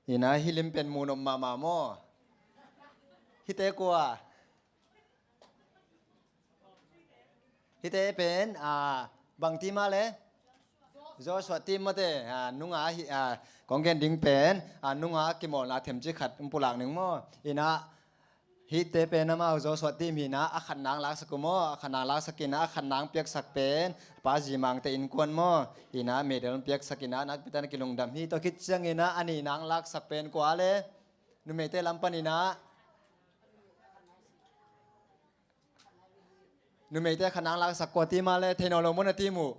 Ina, hi lim pen mu nop mahmah maw? Hite kua? Hite pen, a, bang team a le? Joshua team mate, a, nunga hi, a, kong gen ding pen, a, nunga kimawlna themci khat um pulak ning maw? Ina, hite pen amau Joshua team hi ina, a khat nang laksak uh maw? A khat nang laksak ina, a khat nang piaksak pen Pa Zimangte innkuan maw? Ina, medal piaksak ina, nakpi takin a kilungdam hi. Tua khit ciang ina, a nih nang laksak pen kua le? Numeite lam pan ina. Numeite khat nang laksak kua team a le? Thei nawn lo maw na team uh?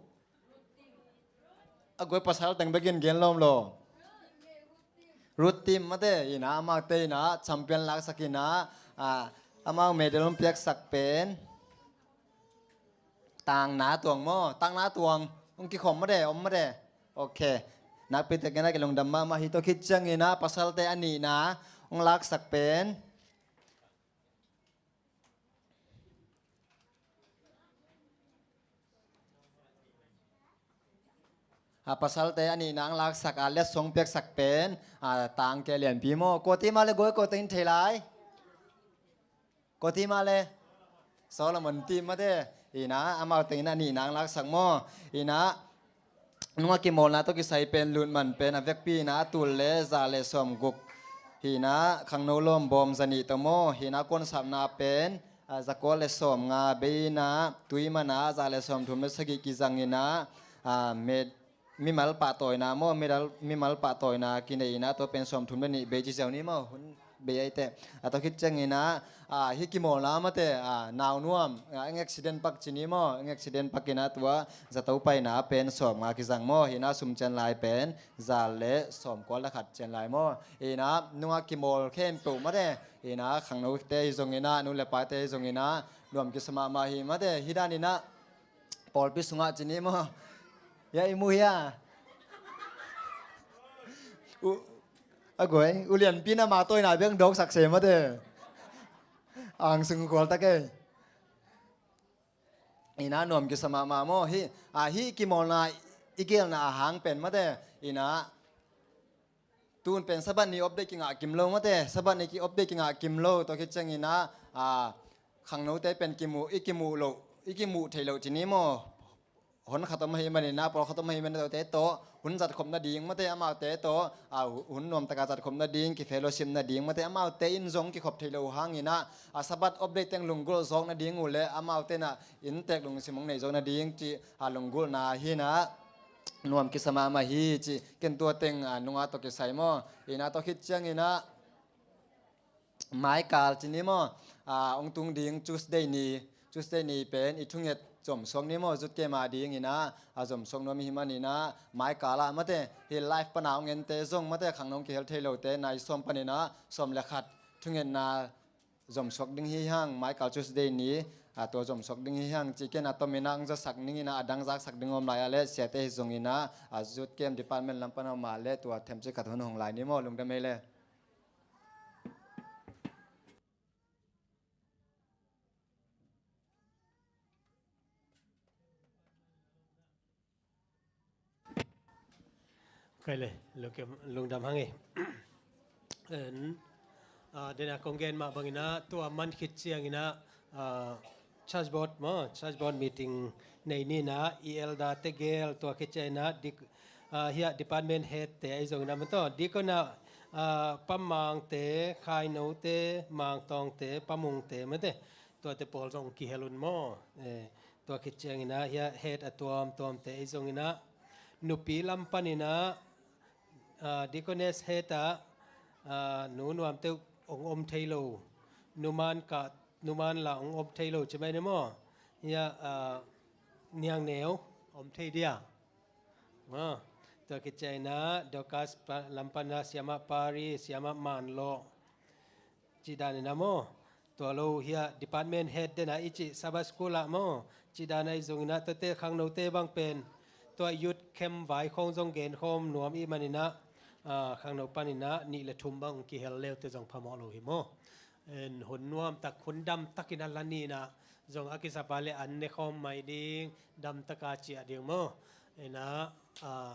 A guai pasal teng bekin gen lawm lo. Ruth team mate, ina, amaute ina champion laksak ina, a, amau medal hong piaksak pen Tangna Tuang maw? Tangna Tuang, hong kikhawm mate, om mate. Ok. Nakpi takin a kilungdam mahmah hi. Tua khit ciang ina, pasalte a nihna hong laksak pen A, pasalte a nihna hong laksak a, letsong piaksak pen, a, Tangke Lianpi maw? Kua team a le guai, kua teng in thei lai? Kua team a le? Solomon team mate. Ina, amau teng ina a nihna hong laksak maw? Ina, nunga kimawlna tawh kisai pen lutman pen a vekpi ina a tul le za le sawmguk hi ina, khangno lawm bawm za nih tawh maw? Hi ina, kuansapna pen, a, za kua le sawmnga bei ina, tui mana za le sawmthum le sagih kizang ina, a, mimal pahtawina maw, mimal, mimal pahtawina kinei ina, tua pen sawmthum le nih bei ci ziau ni maw, hun bei ai teh. A, tua khit ciang ina, a, hih kimawlna mate, a, naunuam, a, eng accident pak ci ni maw, eng accident pak ina tua zato paina pen sawmnga kizang maw, hi ina, sum cian lai pen za le sawmkua le khat cian lai maw. Ina, nunga kimawl khempeuh mate, ina, khangnote hi zong ina, nu le pate hi zong ina, nuam kisa mahmah hi mate, hi dan ina, pawlpi sungah ci ni maw? Ya, i mu hia? U, a guai, u Lianpi na ma tawina beng dawksak se mate. Ang sung khual tak e. Ina, nuam kisa mahmah maw? Hi, a, hi kimawlna i gelna a hang pen mate. Ina, tun pen Sabbath ni update kingah kim lo mate. Sabbath ni ki update kingah kim lo. Tua khit ciang ina, a, khangnote pen kimu, i kimu lo, i kimu thei lo ci ni maw? Hon khat om ahi man ina, pawl khat om ahi man ina, tuate tawh hun zatkhop nading mate, amaute tawh, a, hun nuamtaka zatkhop nading, kifellowship nading mate, amaute in zong kikhop thei lo hang ina, a, Sabbath update teng lunggulh zawk nading uh le, amaute na inntek lungsim hong nei zawk nading ci, a, lunggulhna hi ina, nuam kisa mahmah hi ci, ken tua teng, a, nunga tawh kisai maw? Ina, tua khit ciang ina, maikal ci ni maw? A, hong tung ding Tuesday ni, Tuesday ni pen i thunget zomsuak ni maw? Zutke ma ding ina, a, zomsuak nuam hi man ina, maikal ah mate, hi live pana hong ente zong mate, khangno hong kihel thei lote, nai sawm pan ina, sawm le khat, thungetna zomsuak ding hi hang, maikal Tuesday ni, a, tua zomsuak ding hi hang, ci ken a tom ina, hong zasak ning ina, a dang zaksak ding om lai a le, siate hi zong ina, a, zutkem department lam pana om a le, tua themci khat hun hong lai ni maw, lungdam ei le. Kai le, lungdam hang e. En, a, dena kong gen mah bang ina, tua man khit ciang ina, a, church board maw, church board meeting nei ni ina, i elder te gel, tua khit ciang ina, dik, a, hia department head te ahi zong ina maw taw, deacon a, a, pamangte, khainote, mangtawngte, pamungte mate, tuate pawl zong kihel un maw? Eh, tua khit ciang ina, hia head a tuamtuamte ahi zong ina, nupi lam pan ina, a, deaconess head a, a, nu nuamte hong om thei lo, numan ka, numan la hong om thei lo ci mai ni maw? Hia, a, niangneu om thei dia. Maw, tua khit ciang ina, Dorcas pa, lam pan ina, siamah Pari, siamah Manlawh, cih dan ina maw? Tua lo hiah department head dena i cih Sabbath school ah maw, cih dan ahi zongin ah tuate khangnote bang pen tua youth camp vai khawng zong genkhawm nuam i hih manin ah, ah, khangno panin ah nih le thum bang kihel leute zong phamawh lo hi maw. En, hun nuamtak, hun damtakin a la ni in ah zong a kisapa le an ne khawm mai ding, damtaka ciah ding maw. En ah, ah,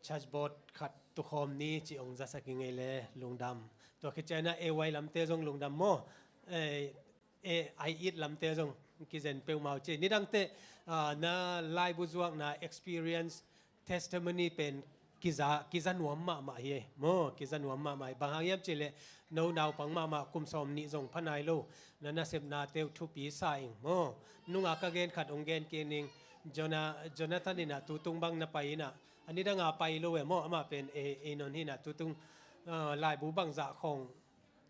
church board khat tukhawm ni ci ong zasak i ngei le lungdam. Tua khit ciangin ah A Y lamte zong lungdam maw. Eh, eh, ai it lamte zong kizen peuhmah uh ci. Nidangte, ah, na laibu zuakna experience, testimony pen kiza, kiza nuam mahmah hi maw, kiza nuam mahmah hi. Bang hang hiam cihleh no naupang mahmah kum sawm nih zong pha nai lo, na nasepnate uh thupi sa ing maw. Nunga ka gen khat ong gen kik ning, Jona-, Jonathan in ah tutung bang na pai in ah, a nidanga pai lo e maw, amah pen e, e non hi in ah tutung, ah, laibu bangzah khawng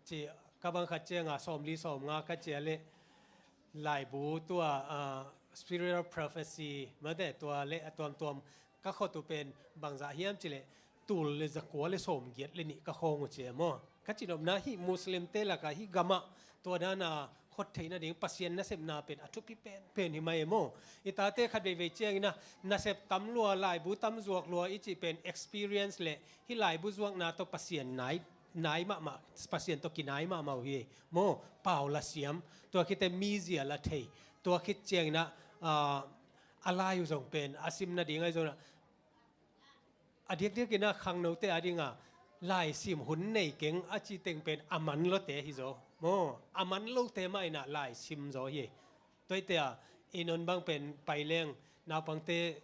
ci, ka bang khat cianga sawmli sawmnga ka cia leh laibu tua, ah, spiritual prophecy mate tua le a tuamtuam ka khot uh pen bangzah hiam cihleh tul le zakua le sawmgiat le nih ka khawng uh cia maw. Ka cinopna hih Muslimte lakah hih gamah tua dana khot theih nading Pasian nasepna pen a thupi penpen hi mai e maw. I tate khat veivei ciangin ah nasep tam lua, laibu tam zuak lua i cih pen experience le hih laibu zuakna tawh Pasian nai, nai mahmah, Pasian tawh kinai mahmah uh hi maw. Pau la siam, tua khit teh mizia la thei, tua khit ciangin ah, ah, a lai uh zong pen a sim nading ahi zongin ah, a diakdiakin ah khangnote adingah laisim hun nei keng a cih teng pen a man lote hi zaw maw. A man lote mah in ah laisim zaw hi. Tua hi teh a, i non bang pen pai leng naupangte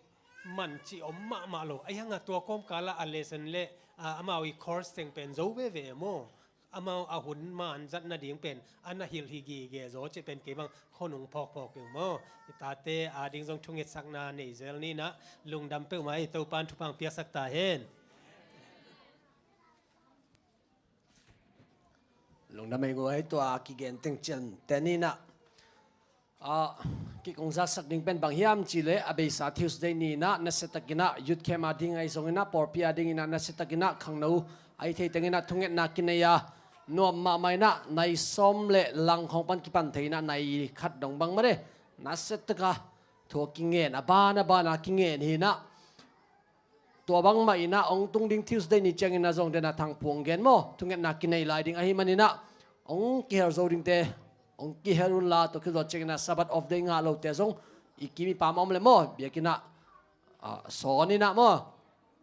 man cih om mahmah lo. Ahi hangah tua kawmkalah a lesson le, ah, amau i course teng pen zo veve maw. Amau a hun man zat nading pen a na hilh hi gige zaw cih pen kei bang khonung phawkphawk ing maw. I tate ading zong thungetsakna nei zel ni in ah lungdam peuhmah hi. Topan thupha piaksak ta hen. Lungdam ei guai, tua kigen teng ciang te ni in ah, ah, kik ong zaksak ding pen bang hiam cihleh a beisa Tuesday ni in ah nasiatakin ah youth camp ading ahi zongin ah pawlpi adingin ah nasiatakin ah khangno ahi thei tengin ah thungetna kinei a nuam mahmah in ah nai sawm le lang khawng pan kipan thei in ah nai khat dong bang mah de nasiataka thu kingen a ban a ban a kingen hi in ah. Tua bangmah in ah ong tung ding Tuesday ni ciangin ah zong dena Thangpu ong gen maw, thungetna kinei lai ding ahi manin ah ong kihel zo dingte ong kihel un la, tua khit zawh ciangin ah Sabbath off day ngah lote zong i kim i pam a om le maw, biakinn ah, ah, sawn in ah maw,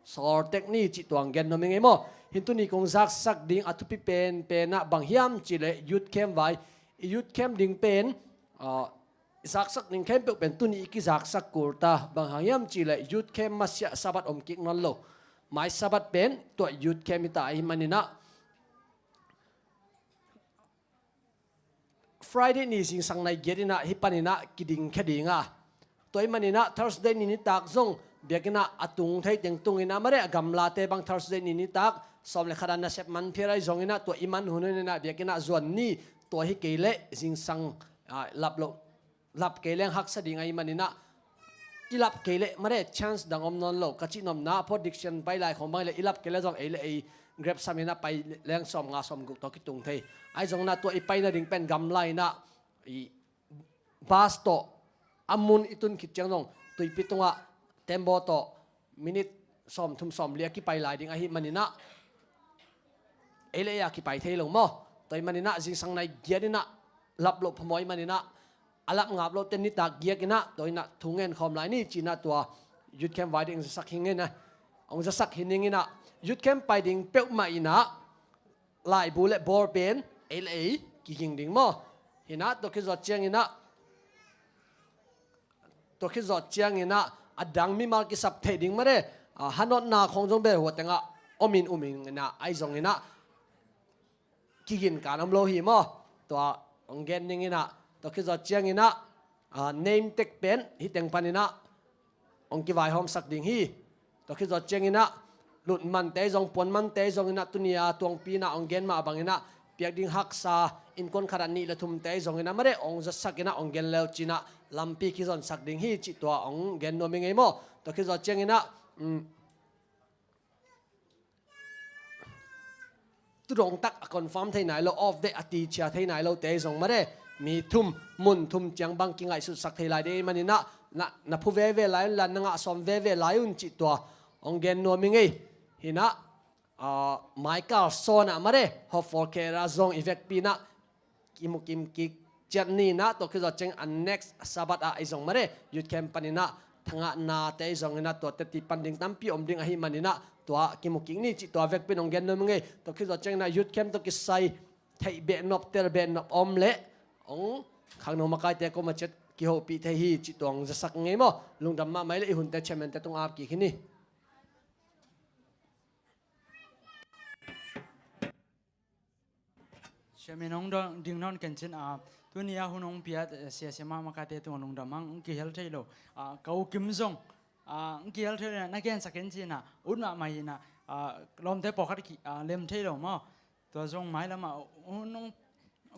sawl tek ni cih tua ong gen nuam ing ei maw. Hi in tuni kong zaksak ding a thupi penpen ah bang hiam cihleh youth camp vai, i youth camp ding pen, ah, i zaksak ding khempeuh pen tuni i kizaksak kul ta. Bang hang hiam cihleh youth camp masiah Sabbath om kik nawn lo. Mai Sabbath pen tua youth camp hi ta ahi manin ah Friday ni zingsang nai giat in ah hih panin ah kidingkhia ding a, tua ahi manin ah Thursday ni nitak zong biakinn ah a tung thei teng tungin ah mare a gamlate bang Thursday ni nitak sawm le khat a nasep man phial ahi zongin ah tua i man hun hun in ah biakinn ah zuan ni, tua hi kei leh zingsang, ah, lap loh lap kei leng haksa ding ahi manin ah, i lap kei leh mare chance dang om nawn lo. Ka cihnopna ah phot diction pai lai khawng bang hileh i lap kei leh zong ei le ei grab sam in ah pai leng sawmnga sawmguk tawh kitung thei. Ahi zongin ah tua i pai nading pen gamla in ah i bus tawh a mun i tun khit ciang zong Tuipi tungah tembaw tawh minute sawmthum sawmli a kipai lai ding ahi manin ah ei le ei a kipai thei lo maw. Tua ahi manin ah zingsang nai giat in ah lap loh phamawh ahi manin ah a lap ngap loh ten nitak giak in ah tua in ah thu ngen khawm lai ni ci in ah tua youth camp vai ding ong zasak hi ning in ah, ong zasak hi ning in ah youth camp pai ding peuhmah in ah laibu le ball pen ei le ei kiging ding maw. Hi in ah tua khit zawh ciangin ah tua khit zawh ciangin ah a dang mimal kisap theih ding mare, ah, hanotna khawng zong bel hua tengah om in um in ah ahi zongin ah kigin kan om lo hi maw. Tua ong gen ning in ah tua khit zawh ciangin ah, ah, name tag pen hih teng panin ah ong kivaihawmsak ding hi. Tua khit zawh ciangin ah lut mante zong puan mante zongin ah tuni a tuangpi in ah ong gen mah bangin ah piak ding haksa innkuan khat ah nih le thumte zongin ah mare ong zasak in ah ong gen leu ci in ah lampi kizonsak ding hi cih tua ong gen nuam ing ei maw. Tua khit zawh ciangin ah, um, tudong tak a confirm thei nai lo, off day a tichia thei nai lote zong mate, mi thum, mun thum ciang bang kingaihsutsak thei lai ding ahih maninah, na, na phu veve lai unla, na ngah sawm veve lai un cih tua hong gen nuam ing ei. Hinah, ah, Michael Sawn ah mate, Hope for Care ah zong i vekpi inah kimu kim kik ciat ninah, tua khit zawh ciang a next Sabbath ah i zong mate, youth camp paninah thangahnate i zong inah tuate ti pan ding tampi om ding ahih maninah tua kimu kik ni cih tua vekpi in hong gen nuam ing ei. Tua khit zawh ciang inah youth camp tawh kisai theih behnop, tel behnop om leh hong khangno makaite koma ciat kihopih thei hi cih tua hong zasak ing ei maw. Lungdam mahmah i leh i hunte chairman te tung ap kik hi ni. Chairman hong ding nawn kencin a, tuni a hun hong piat, eh, siasia mahmah kate tung lungdam hang, hong kihel thei lo. Ah, ka u Kim zong, ah, hong kihel thei lo, na gensak kencin a, ut mahmah hi na, ah, lawmte pawlkhat ki, ah, lem thei lo maw. Tua zong mailam a, hun hong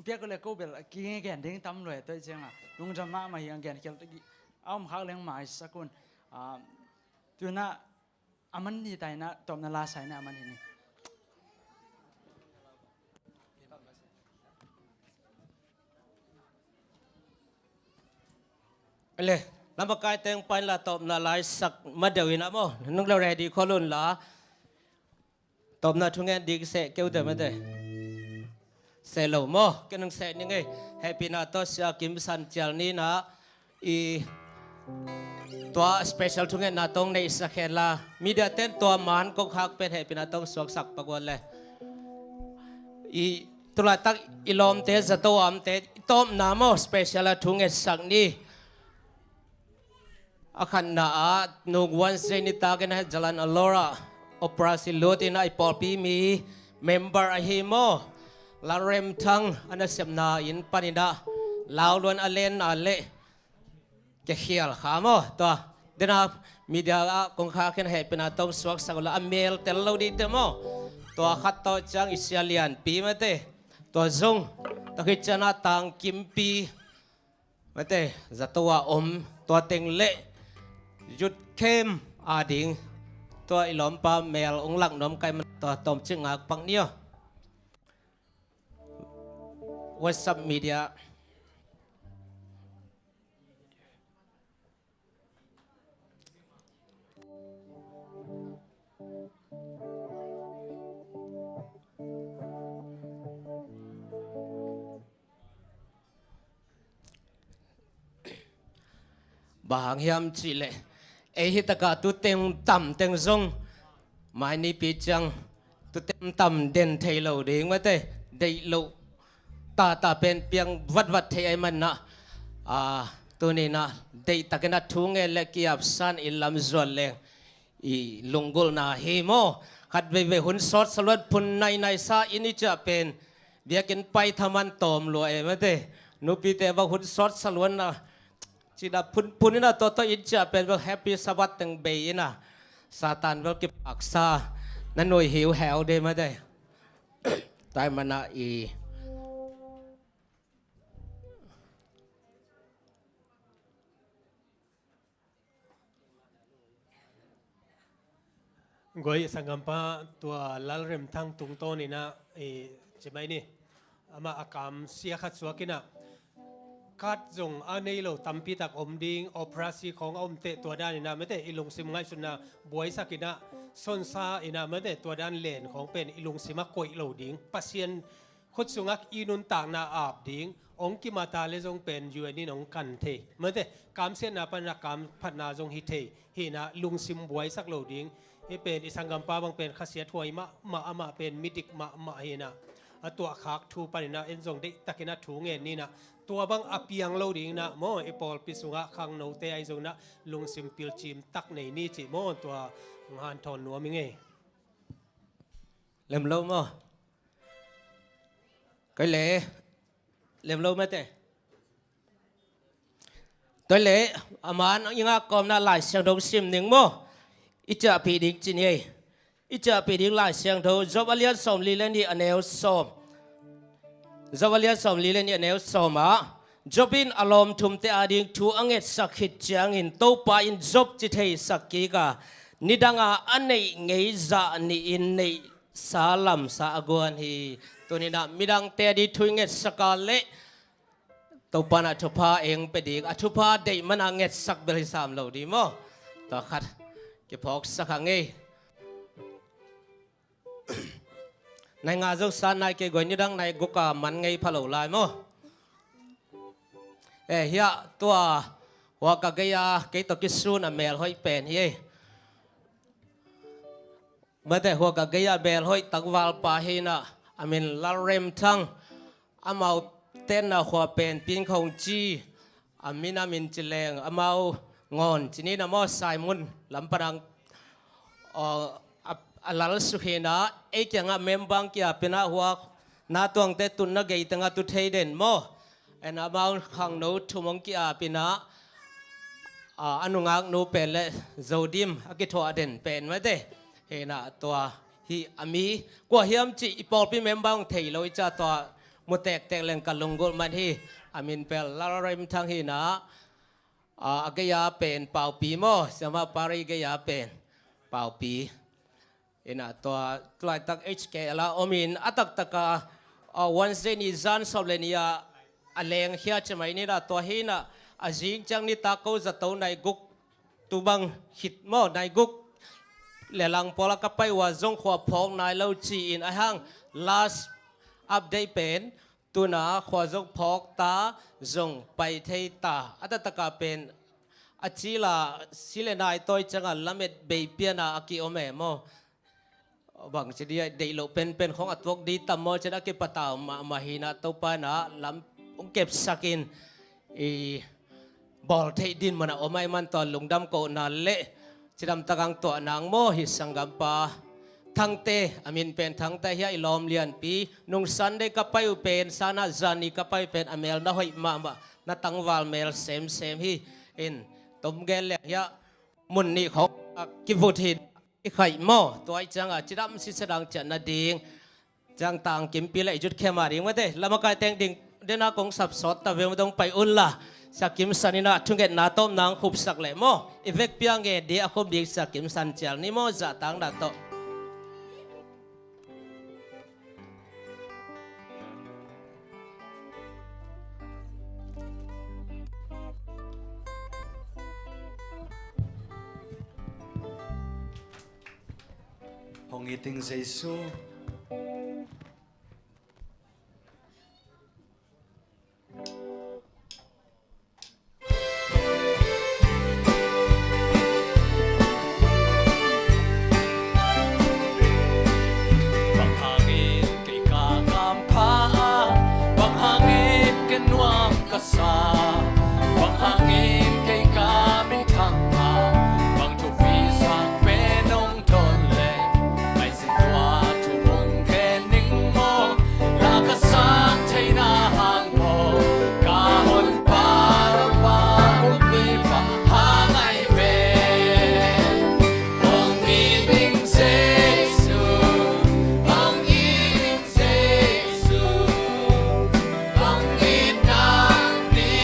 piak le ko bel, ki gen ding tam lo e, tua ciang a, lungdam mahmah hi, a gen khial, a om khak leng maisak un. Ah, tuna, a man ni ta inah tawpna la sa inah a man hi ni. Le, lamakaite hong pai inla tawpna la sak ma deuh inah maw. Nung le ready khol unla. Tawpna thungen ding seh keu te mate. Seh lo maw, ken hong seh ning ei. Hehpihna tawh Sia Kim San Cial ninah i tua special thungetna tawh hong neihsak henla, media ten tua man kong khak pen hehpihna tawh hong suaksak pak uat le. I tulaitak i lawmte, zato a omte, i tawpna maw special a thungetsak ni. A khatna ah, nung Wednesday nitak inah Jalan Alor ah operation lut inah i pawlpi mi member ahi maw, Lalremthang a nasepna inn paninah, Lauluan a lenna le, kikhial kha maw. Tua, dena media ah kong khak hen hehpihna tawh hong suaksak unla, a mel tel lo ding te maw. Tua khat tawh ciang i sia lianpi mate. Tua zong, tua khit ciang a tangkimpi mate, zato a om, tua teng le youth camp a ding, tua i lawmpa mel hong lak nuam ka hih man tua tawmcik ngak pak ni aw. WhatsApp media. Bang hang hiam cihleh, ei hi takah tu teng tam teng zong, mai nipi ciang tu teng tam den thei lo ding mate, deih loh tata pen piang vatvat thei ahih manah, a, tuninah deihtakin a thu ngen le ki-apsan in lam zuan leng i lunggulhna hi maw. Khat veivei hun sawt saluan phun nainai sa in i ciah pen biakinn pai thaman tawm lua e mate. Nupite bang hun sawt saluanna cina phunphun ina tawtaw in ciah pen bang Happy Sabbath teng bei ina Satan bel kipaksa na nuih hiu heu de mate. Tua ahih manah i Guai, sanggampa tua Lalremthang tungtawn ina, eh, cimai ni. Amah a kam sia khat suak ina. Card zong a nei lo tampi tak om ding, operasi khawng a om teh tua dan ina mate, i lungsim ngaihsutna buaisak ina, sonsa ina mate, tua dan len khawng pen i lungsim a koih lo ding. Pasian khut sungah i nuntakna ap ding, hong kimata le zong pen U N in hong kan thei. Mate, kamsiatna pan a kam phatna zong hi thei. Hi ina lungsim buaisak lo ding. Hi pen i sanggampa bang pen khasiat huai mahmah, amah pen midik mahmah hi ina. A tuahkhak thu pan ina en zong deihtakin a thu ngen ni ina. Tua bang a piang lo ding ina maw, i pawlpi sungah khangnote ahi zong ina lungsim pilcim tak nei ni cih maw, tua hanthawn nuam i ngei. Lem lo maw? Kei le lem lo mate. Tua le, a man i ngak kawmna Lai Siangtho sim ning maw? I ciahpih ding ci ni ei. I ciahpih ding Lai Siangtho, Job a lian sawmli le nih a neu sawm. Job a lian sawmli le nih a neu sawm ah, Job in a lawmthumte ading thu a ngetsak khit ciangin Topa in Job ci theisak kik a, nidanga a neih ngei zah nihin neih Sa lamsa a guan hi. Tuni-in ah midangte a ding thu i ngetsak a leh Topa in ah thupha eng pe ding, a thupha deih man a ngetsak bel hi sam lo ding maw? Tua khat kiphawksak a ngei. Nai nga zo san nai kei guai, nidang nai guk a man ngei pha lo lai maw? Eh, hiah tua Hua Ka Gei-a kei tawh kisun a mel hoih pen hi ei. Mate, Hua Ka Gei-a mel hoih tangvalpa hi-in ah, a min Lalremthang. Amau tenna khua pen Pin Khong ci, a min, a min ci leng amau Ngawn ci ni na maw, Saimun lam pan ang, aw, a, a lal suk hi-in ah, ei kiangah membang ki-apin ah, hua na tuangte tunna gei tengah tu thei den maw? En, amau khangno thum hong ki-apin ah, a, a nungaknu pen le Zodim a kithuah den pen mate. Hi-in ah tua hi a mi kua hiam cih i pawlpi membang thei lo i ca tua mu tektek leng ka lunggulh man hi. A min pen Lalremthang hi-in ah, a, a gei-a pen Paupi maw, Siamah Pari gei-a pen Paupi. Hi-in ah tua tulaitak H K L ah om in a taktak a, a, Wednesday ni zan sawm le ni ah a lengkhia ci mai ni-in ah, tua hi-in ah a zing ciang nitak ko zato nai guk tu bang khit maw, nai guk le lang pawl ah ka pai uh a zong khua phawk nai lo ci-in a hang last update pen tuna khua zong phawk ta, zong pai thei ta. A taktak a pen a cil a si le nai tawi ciang a lamet bei pian a a ki-om e maw? Bangci ding a deih loh penpen khong a tuak ding tam maw, ci-in a kipatau mahmah hi-in ah, Topa in ah lam hong kepsak in, i bawl theih ding man a om ahih man tua lungdam kohna le cidamtak hong tuah nang maw, hi sanggampa Thangte, a min pen Thangte hi-a, i lawm lianpi. Nung Sunday ka pai uh pen, san ah zan ni ka pai uh pen a mel na hoih mahmah, na tangval mel semsem hi. In tom gen leng hi-a mun nih khong a kivut hi-in i khaih maw? Tua ahih ciang a cidam sitset dang ciah nading ciang tangkimpi le i zut khem a ding mate. Lam a kai teng ding den a kong sap sawt ta ve maw, dong pai un la. Sia Kim San in ah thungetna tawm nang khupsak leh maw, i vekpi a ngen ding a khum ding Sia Kim San cial ni maw, zahtakna tawh. Hong it ing Jesu. Bang hangin kei ka kampha a, bang hangin ka nuam ka sa, bang hangin kei ka minthang a, bang thupi sang pen hong dawn le, maisin tua thu hong gen ning maw, la ka sang theihna hang maw, ka honpa Topa kumpipa hang ahi ve. Hong it ing Jesu, hong it ing Jesu, hong it nang ni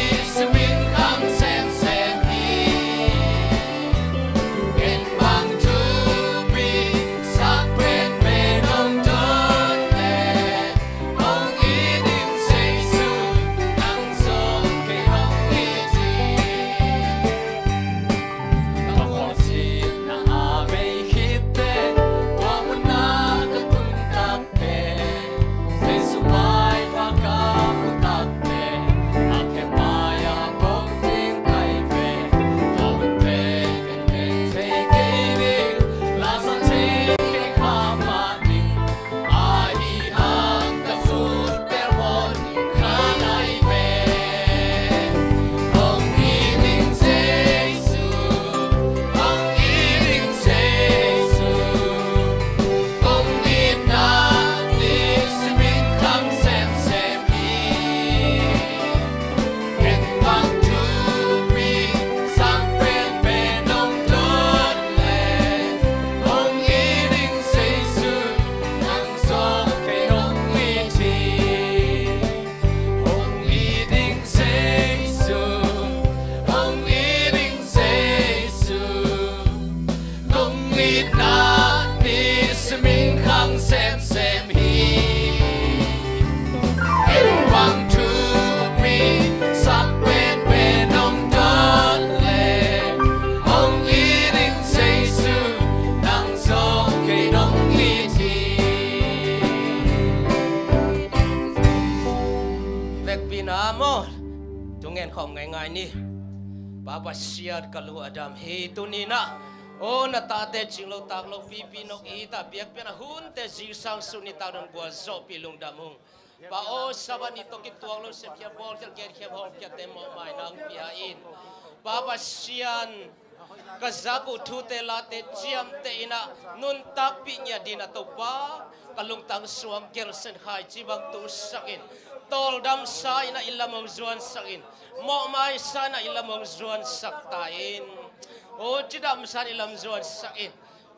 Maw, thungen khawm ngaingai ni. Pa Pasian, ka lung a dam hi. Tuni-in ah, aw, na tate cinglo taklo pipi nong it a, biakpiakna hunte zingsang sun nitak dong gualzawhpih lungdam ung. Pa aw, Sabbath ni tawh kituak lo sepkhiat, bawlkhiat, genkhiat, hawlkhiatte mawhmaina hong pia in. Pa Pasian, ka zak uh thute late ciamteh in ah, nuntakpih ngiat dingin ah Topa, ka lungtang suang gelsen khaici bang tusak in, tawldamsa in ah i lam hong zuansak in, mawhmaisa in ah i lam hong zuansak ta in. Aw, cidamsa in i lam zuansak in.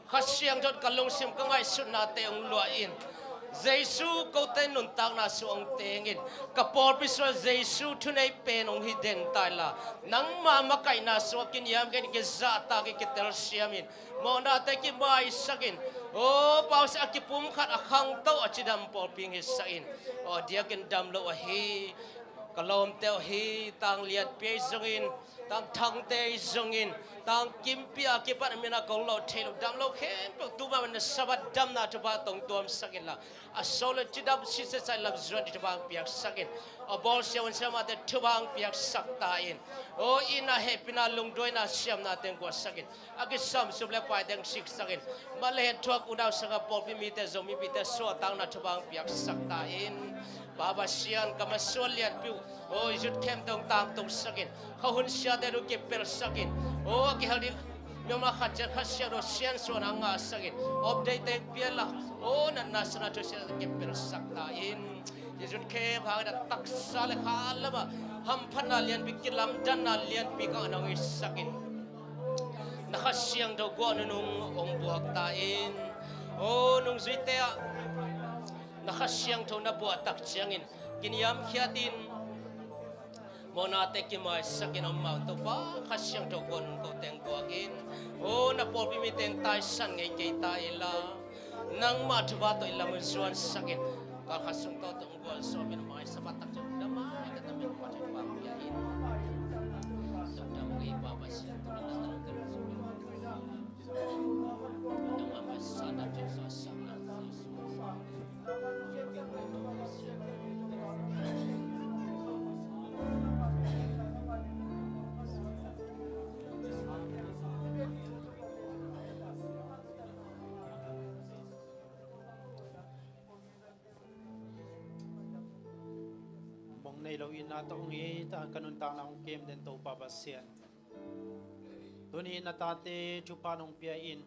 Kha Siangtho in ka lungsim, ka ngaihsutnate hong luah in. Jesu, kote nuntakna sung hong teng in. Ka pawlpi sungah Jesu thunei pen hong hi den ta inla, nangmah makaihna sungah kiniamkhiat in, kizahtak in, kitelsiam in. Mawhnate kimaisak in. Aw, Pa Pasian, a kipumkhat, a khangto, a cidam pawlpi hong hisak in. Aw, a diakin dam lo ahi ka lawmte aw hi, Tang Lianpi ahi zongin, Tang Thangte ahi zongin, Tang Kimpi a kipat a min a kong lo thei lo, dam lo khempeuh tu ma-in na Sabbath damna thupha tawh hong tuamsak inla, a sawt le cidam sitset sa in lam zuan ding thupha hong piaksak in. A bawl siavuan siamahte thupha hong piaksak ta in. Aw, itna, hehpihna, lungduaina, siamna teng guansak in. A kisam sum le paite hong siksak in. Mah le hen thuak unau sangah pawlpi mite, Zomipite suahtakna thupha hong piaksak ta in. Pa Pasian, ka masuan lianpi uh, aw, youth camp-te hong tangtungsak in. Kha hun siate hong kipelsak in. Aw, a kihel ding mihonpa khat ciat Kha Siangtho siansuahna ngahsak in. Update-te pia inla, aw, natna sangah thusia kipelsak ta in. Youth camp hangin a taksa le kha lamah hamphatna lianpi, kilamdanna lianpi ka ngah nong hisak in. Na Kha Siangtho guah nunung hong buak ta in. Aw, nungzuite ah na Kha Siangtho na buah tak ciangin kiniamkhiat in, mawhnate kimaisak in om ma-in Topa, Kha Siangtho guah nunung kote hong buak in. Aw, na pawlpi mite hong taisan ngei kei ta inla, nangmah thupha tawh i lam hong zuansak in. Kal khat sung tawh tawh hong gualzawh in, mai Sabbath tak ciang dam a, ka dam in, Pa thupha hong pia in. Dam dam ngei Pa Pasian, tu na dam dam. Dam a mai sa dam ciang sa sa na. Mong nei lo itna tawh hong it a, ka nuntakna hong kem den Topa Pasian, tuni-in na tate thupha nong pia in.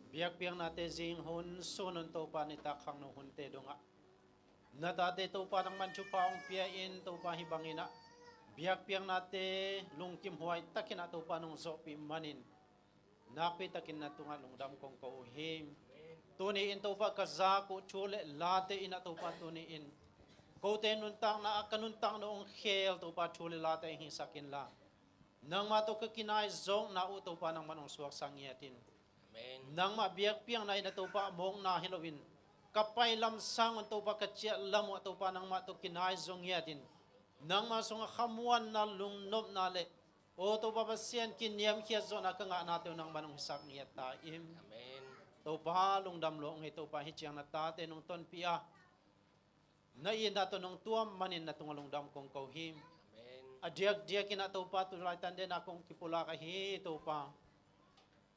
Biakpiaknate zing hun sun un Topa, nitak khangno hunte dongah na tate Topa nangman thupha hong pia in, Topa, hih bangin ah biakpiaknate lungkimhuai takin ah Topa nong zawhpih manin nakpi takin na tungah lungdam kong ko uh hi. Tuni-in Topa, ka zak uh thu le late in ah Topa, tuni-in kote nuntakna ah ka nuntakna hong khel Topa, thu le late hong hisak inla, nangmah tawh ka kinaizawkna uh Topa, nangman hong suaksak ngiat in. Amen. Nangmah biakpiakna in ah Topa, a mawkna hi loin ka pai lam sangun Topa, ka ciah lam uh ah Topa, nangmah tawh kinaizaw ngiat in. Nangmah sungah khamuanna, lungnopna le, aw Topa Pasian, kiniamkhiat zawhna ka ngahnate uh nangman hong hisak ngiat ta in. Amen. Topa, lungdam lua ung ei Topa, hih ciang na tate nong tonpih a, na itna tawh nong tuam manin na tungah lungdam kong ko hi. Amen. A diakdiakin ah Topa, tulaitan den a kong kipulak ahi Topa,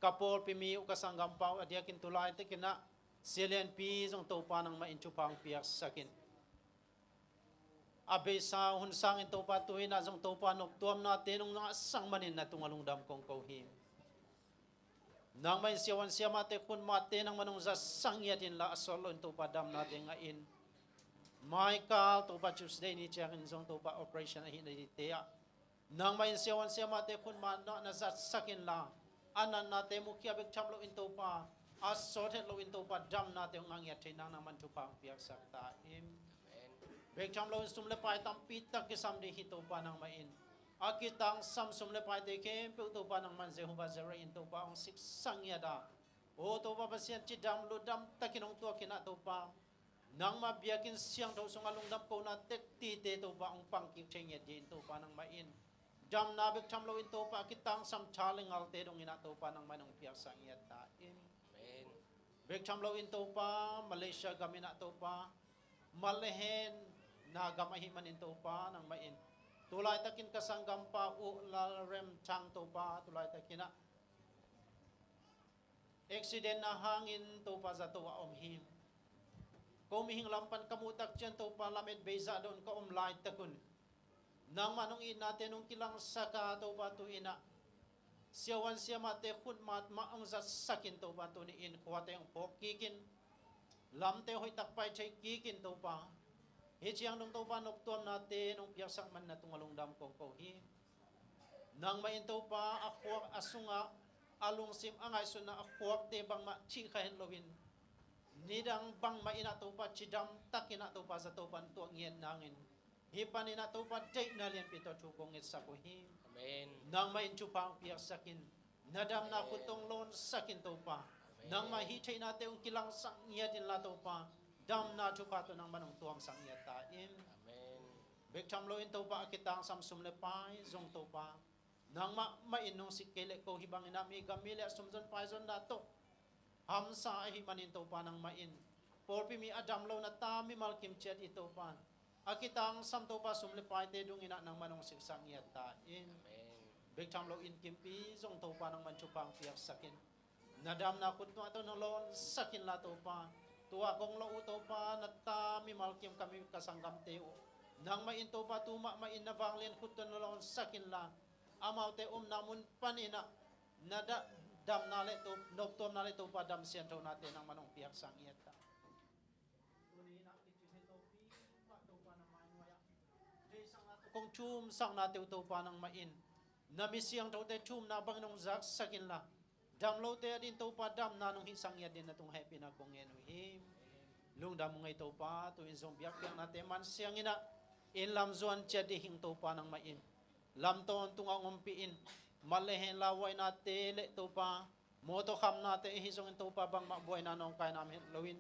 ka pawlpi mi uh, ka sanggampa uh, a diakin tulaitak in ah Sia Lianpi zong Topa, nangmah in thupha hong piaksak in. A beisa hun sangin Topa, tu-in ah zong Topa, noptuamnate nong ngahsak manin na tungah lungdam kong ko hi. Nangmah in siavuan siamahte, khutmahte nangmah nong zatsak ngiat inla, a sawt loin Topa, damnate ngah in. Maikal Topa, Tuesday ni ciangin zong Topa, operation ahih na dingte ah nangmah in siavuan siamahte khutmah na, na zatsak inla, a natnate mukhia bek tham loin Topa, a sawt het loin Topa, damnate hong ngah ngiat thei nang nangman thupha hong piaksak ta in. Amen. Bek tham loin sum le pai tampi tak kisam ding hi Topa, nangmah in a kitangsam sum le paite khempeuh Topa, nangman Jehovah Jireh in Topa hong siksak ngiat a, aw Topa Pasian, cidam ludam takin hong tuak in ah Topa, nangmah biakinn siangtho sungah lungdam kohna tektite Topa hong pangkik thei ngiat dingin Topa, nangmah in damna bek tham loin Topa, a kitangsam tha le ngalte dongin ah Topa, nangmah in hong piaksak ngiat ta in. Amen. Bek tham loin Topa, Malaysia gam in ah Topa, mah le hen na gam ahih manin Topa nangmah in, tu laitakin ka sanggampa uh Lal Rem Thang Topa, tu laitakin ah accident na hangin Topa zato a om hi. Ko mihing lam pan ka muh tak ciang Topa lamet beizah dong ka om laitak un, nangmah nong itnate nong kilangsak a Topa tu-in ah siavuan siamahte khut mahmah hong zatsakin Topa tuni-in khuate hong phawk kikin, lamte hoihtak pai thei kikin Topa, hih ciang dong Topa noptuamnate nong piaksak man na tungah lungdam kong ko hi. Nangmah in Topa a khuak a sungah a lungsim a ngaihsutna a khuakte bangmah thih kha het loin, nidang bangmah in ah Topa cidam takin ah Topa zato pan tuah ngiat nangin, hih panin ah Topa deihna lianpi tawh thu kong ngetsak uh hi. Amen. Nangmah in thupha hong piaksakin, na damna khut tawh hong lawnsakin Topa, Amen. Nangmah hih theihnate hong kilangsak ngiat inla Topa, damna thupha tawh nangmah hong tuamsak ngiat ta in. Amen. Bek tham loin Topa a kitangsam sum le pai zong Topa, nangmah mah in nong sik kei leh ko hih bangin ah mi gam mi leh a sumzon paizonna tawh hamsa ahih manin Topa nangmah in pawlpi mi a damlo na ta mimal kim ciat i Topa, a kitangsam Topa sum le paite dungin ah nangmah nong siksak ngiat ta in. Amen. Bek tham loin Kimpi zong Topa nangmah in thupha hong piaksakin, na damna khut tawh nong lawnsak inla Topa, tua kong lo uh Topa na ta mimal kim ka mi ka sanggamte uh nangmah in Topa tu mahmah in na vanglian khut tawh nong lawnsak inla, amaute omna mun panin ah na da-, damna le To-, noptuamna le Topa dam sianthonate nangmah nong piaksak ngiat ta. Tuni-in ah kicing het lopi mah Topa na mai nuai-ah theihsakna tawh kong thumsaknate uh Topa nangmah in na mi siangthote thumna bangin hong zaksak inla, damlote adingin Topa damna nong hihsak ngiat dingin na tungah hehpihna kong ngen uh hi. Lungdam ung ei Topa, tu-in zong biakpiaknate mansiangin ah inn lam zuan ciat ding hing Topa nangmah in lam tawntungah hong ompih in, mat le hen lauhuainate le Topa mawtaw khamnate ahi zongin Topa bangmah buaina nawngkaina om het loin,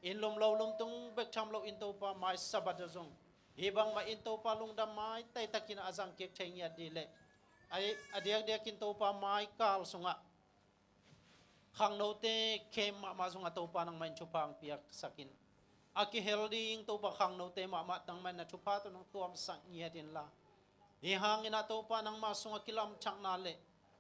inn lum lo lum tung bek tham loin Topa mai Sabbath ah zong hih bangmah in Topa lungdam maitai takin a zangkik thei ngiat ding le, a, a diakdiakin Topa mai kal sungah khangnote khem mahmah zongah Topa nangmah in thupha hong piaksakin, a kihel ding Topa khangnote mahmah nangmah in na thupha tawh nong tuamsak ngiat inla, hih hangin ah Topa nangmah sungah kilamthakna le,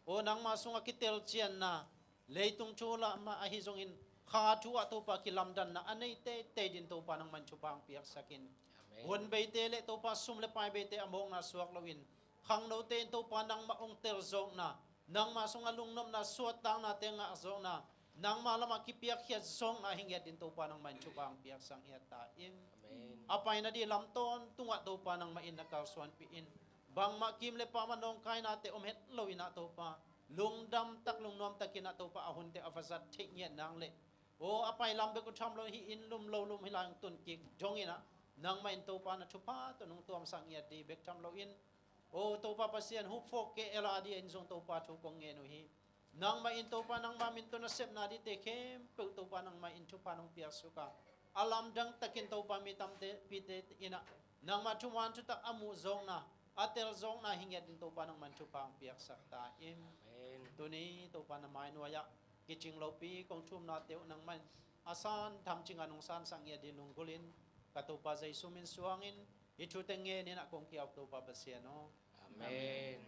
aw nangmah sungah kitelcianna, leitung thu lamah ahi zongin kha thu ah Topa kilamdanna a nei teitei dingin Topa nangmah in thupha hong piaksakin. Amen. Hun beite le Topa sum le pai beite a mawkna suak loin, khangnote in Topa nangmah hong telzawkna, nangmah sungah lungnopna suahtaknate ngahzawkna, nangmah lamah kipiakkhiat zawkna hi ngiat dingin Topa nangmah in thupha hong piaksak ngiat ta in. Amen. A paina ding lam tawntungah Topa nangmah in na kalsuanpih in, bangmah kim le pam ah nawngkainate om het loin ah Topa lungdam tak lungnuam takin ah Topa a hunte a va zat theih ngiat nang le, aw a pai lam bek uh tham loin hih inn lum lo lum hih lai hong tun kik dongin ah nangmah in Topa na thupha tawh nong tuamsak ngiat ding bek tham loin, aw Topa Pasian, Hope for K L a dingin zong Topa thu kong ngen uh hi. Nangmah in Topa nangmah min tawh na sepna dingte khempeuh Topa nangmah in thupha nong piaksuk a, a lamdang takin Topa mi tampite in ah nangmah thuman thutak a muhzawkna, a telzawkna hi ngiat dingin Topa nangmah in thupha hong piaksak ta in. Amen. Tuni Topa na mai nuai-ah kicing lopi kong thumnate uh nangmah in a san tham cingin hong sansak ngiat dingin lunggulhin, ka Topa Jesu min suangin hih thute ngenin ah kong ki-ap Topa Pasian aw. Amen.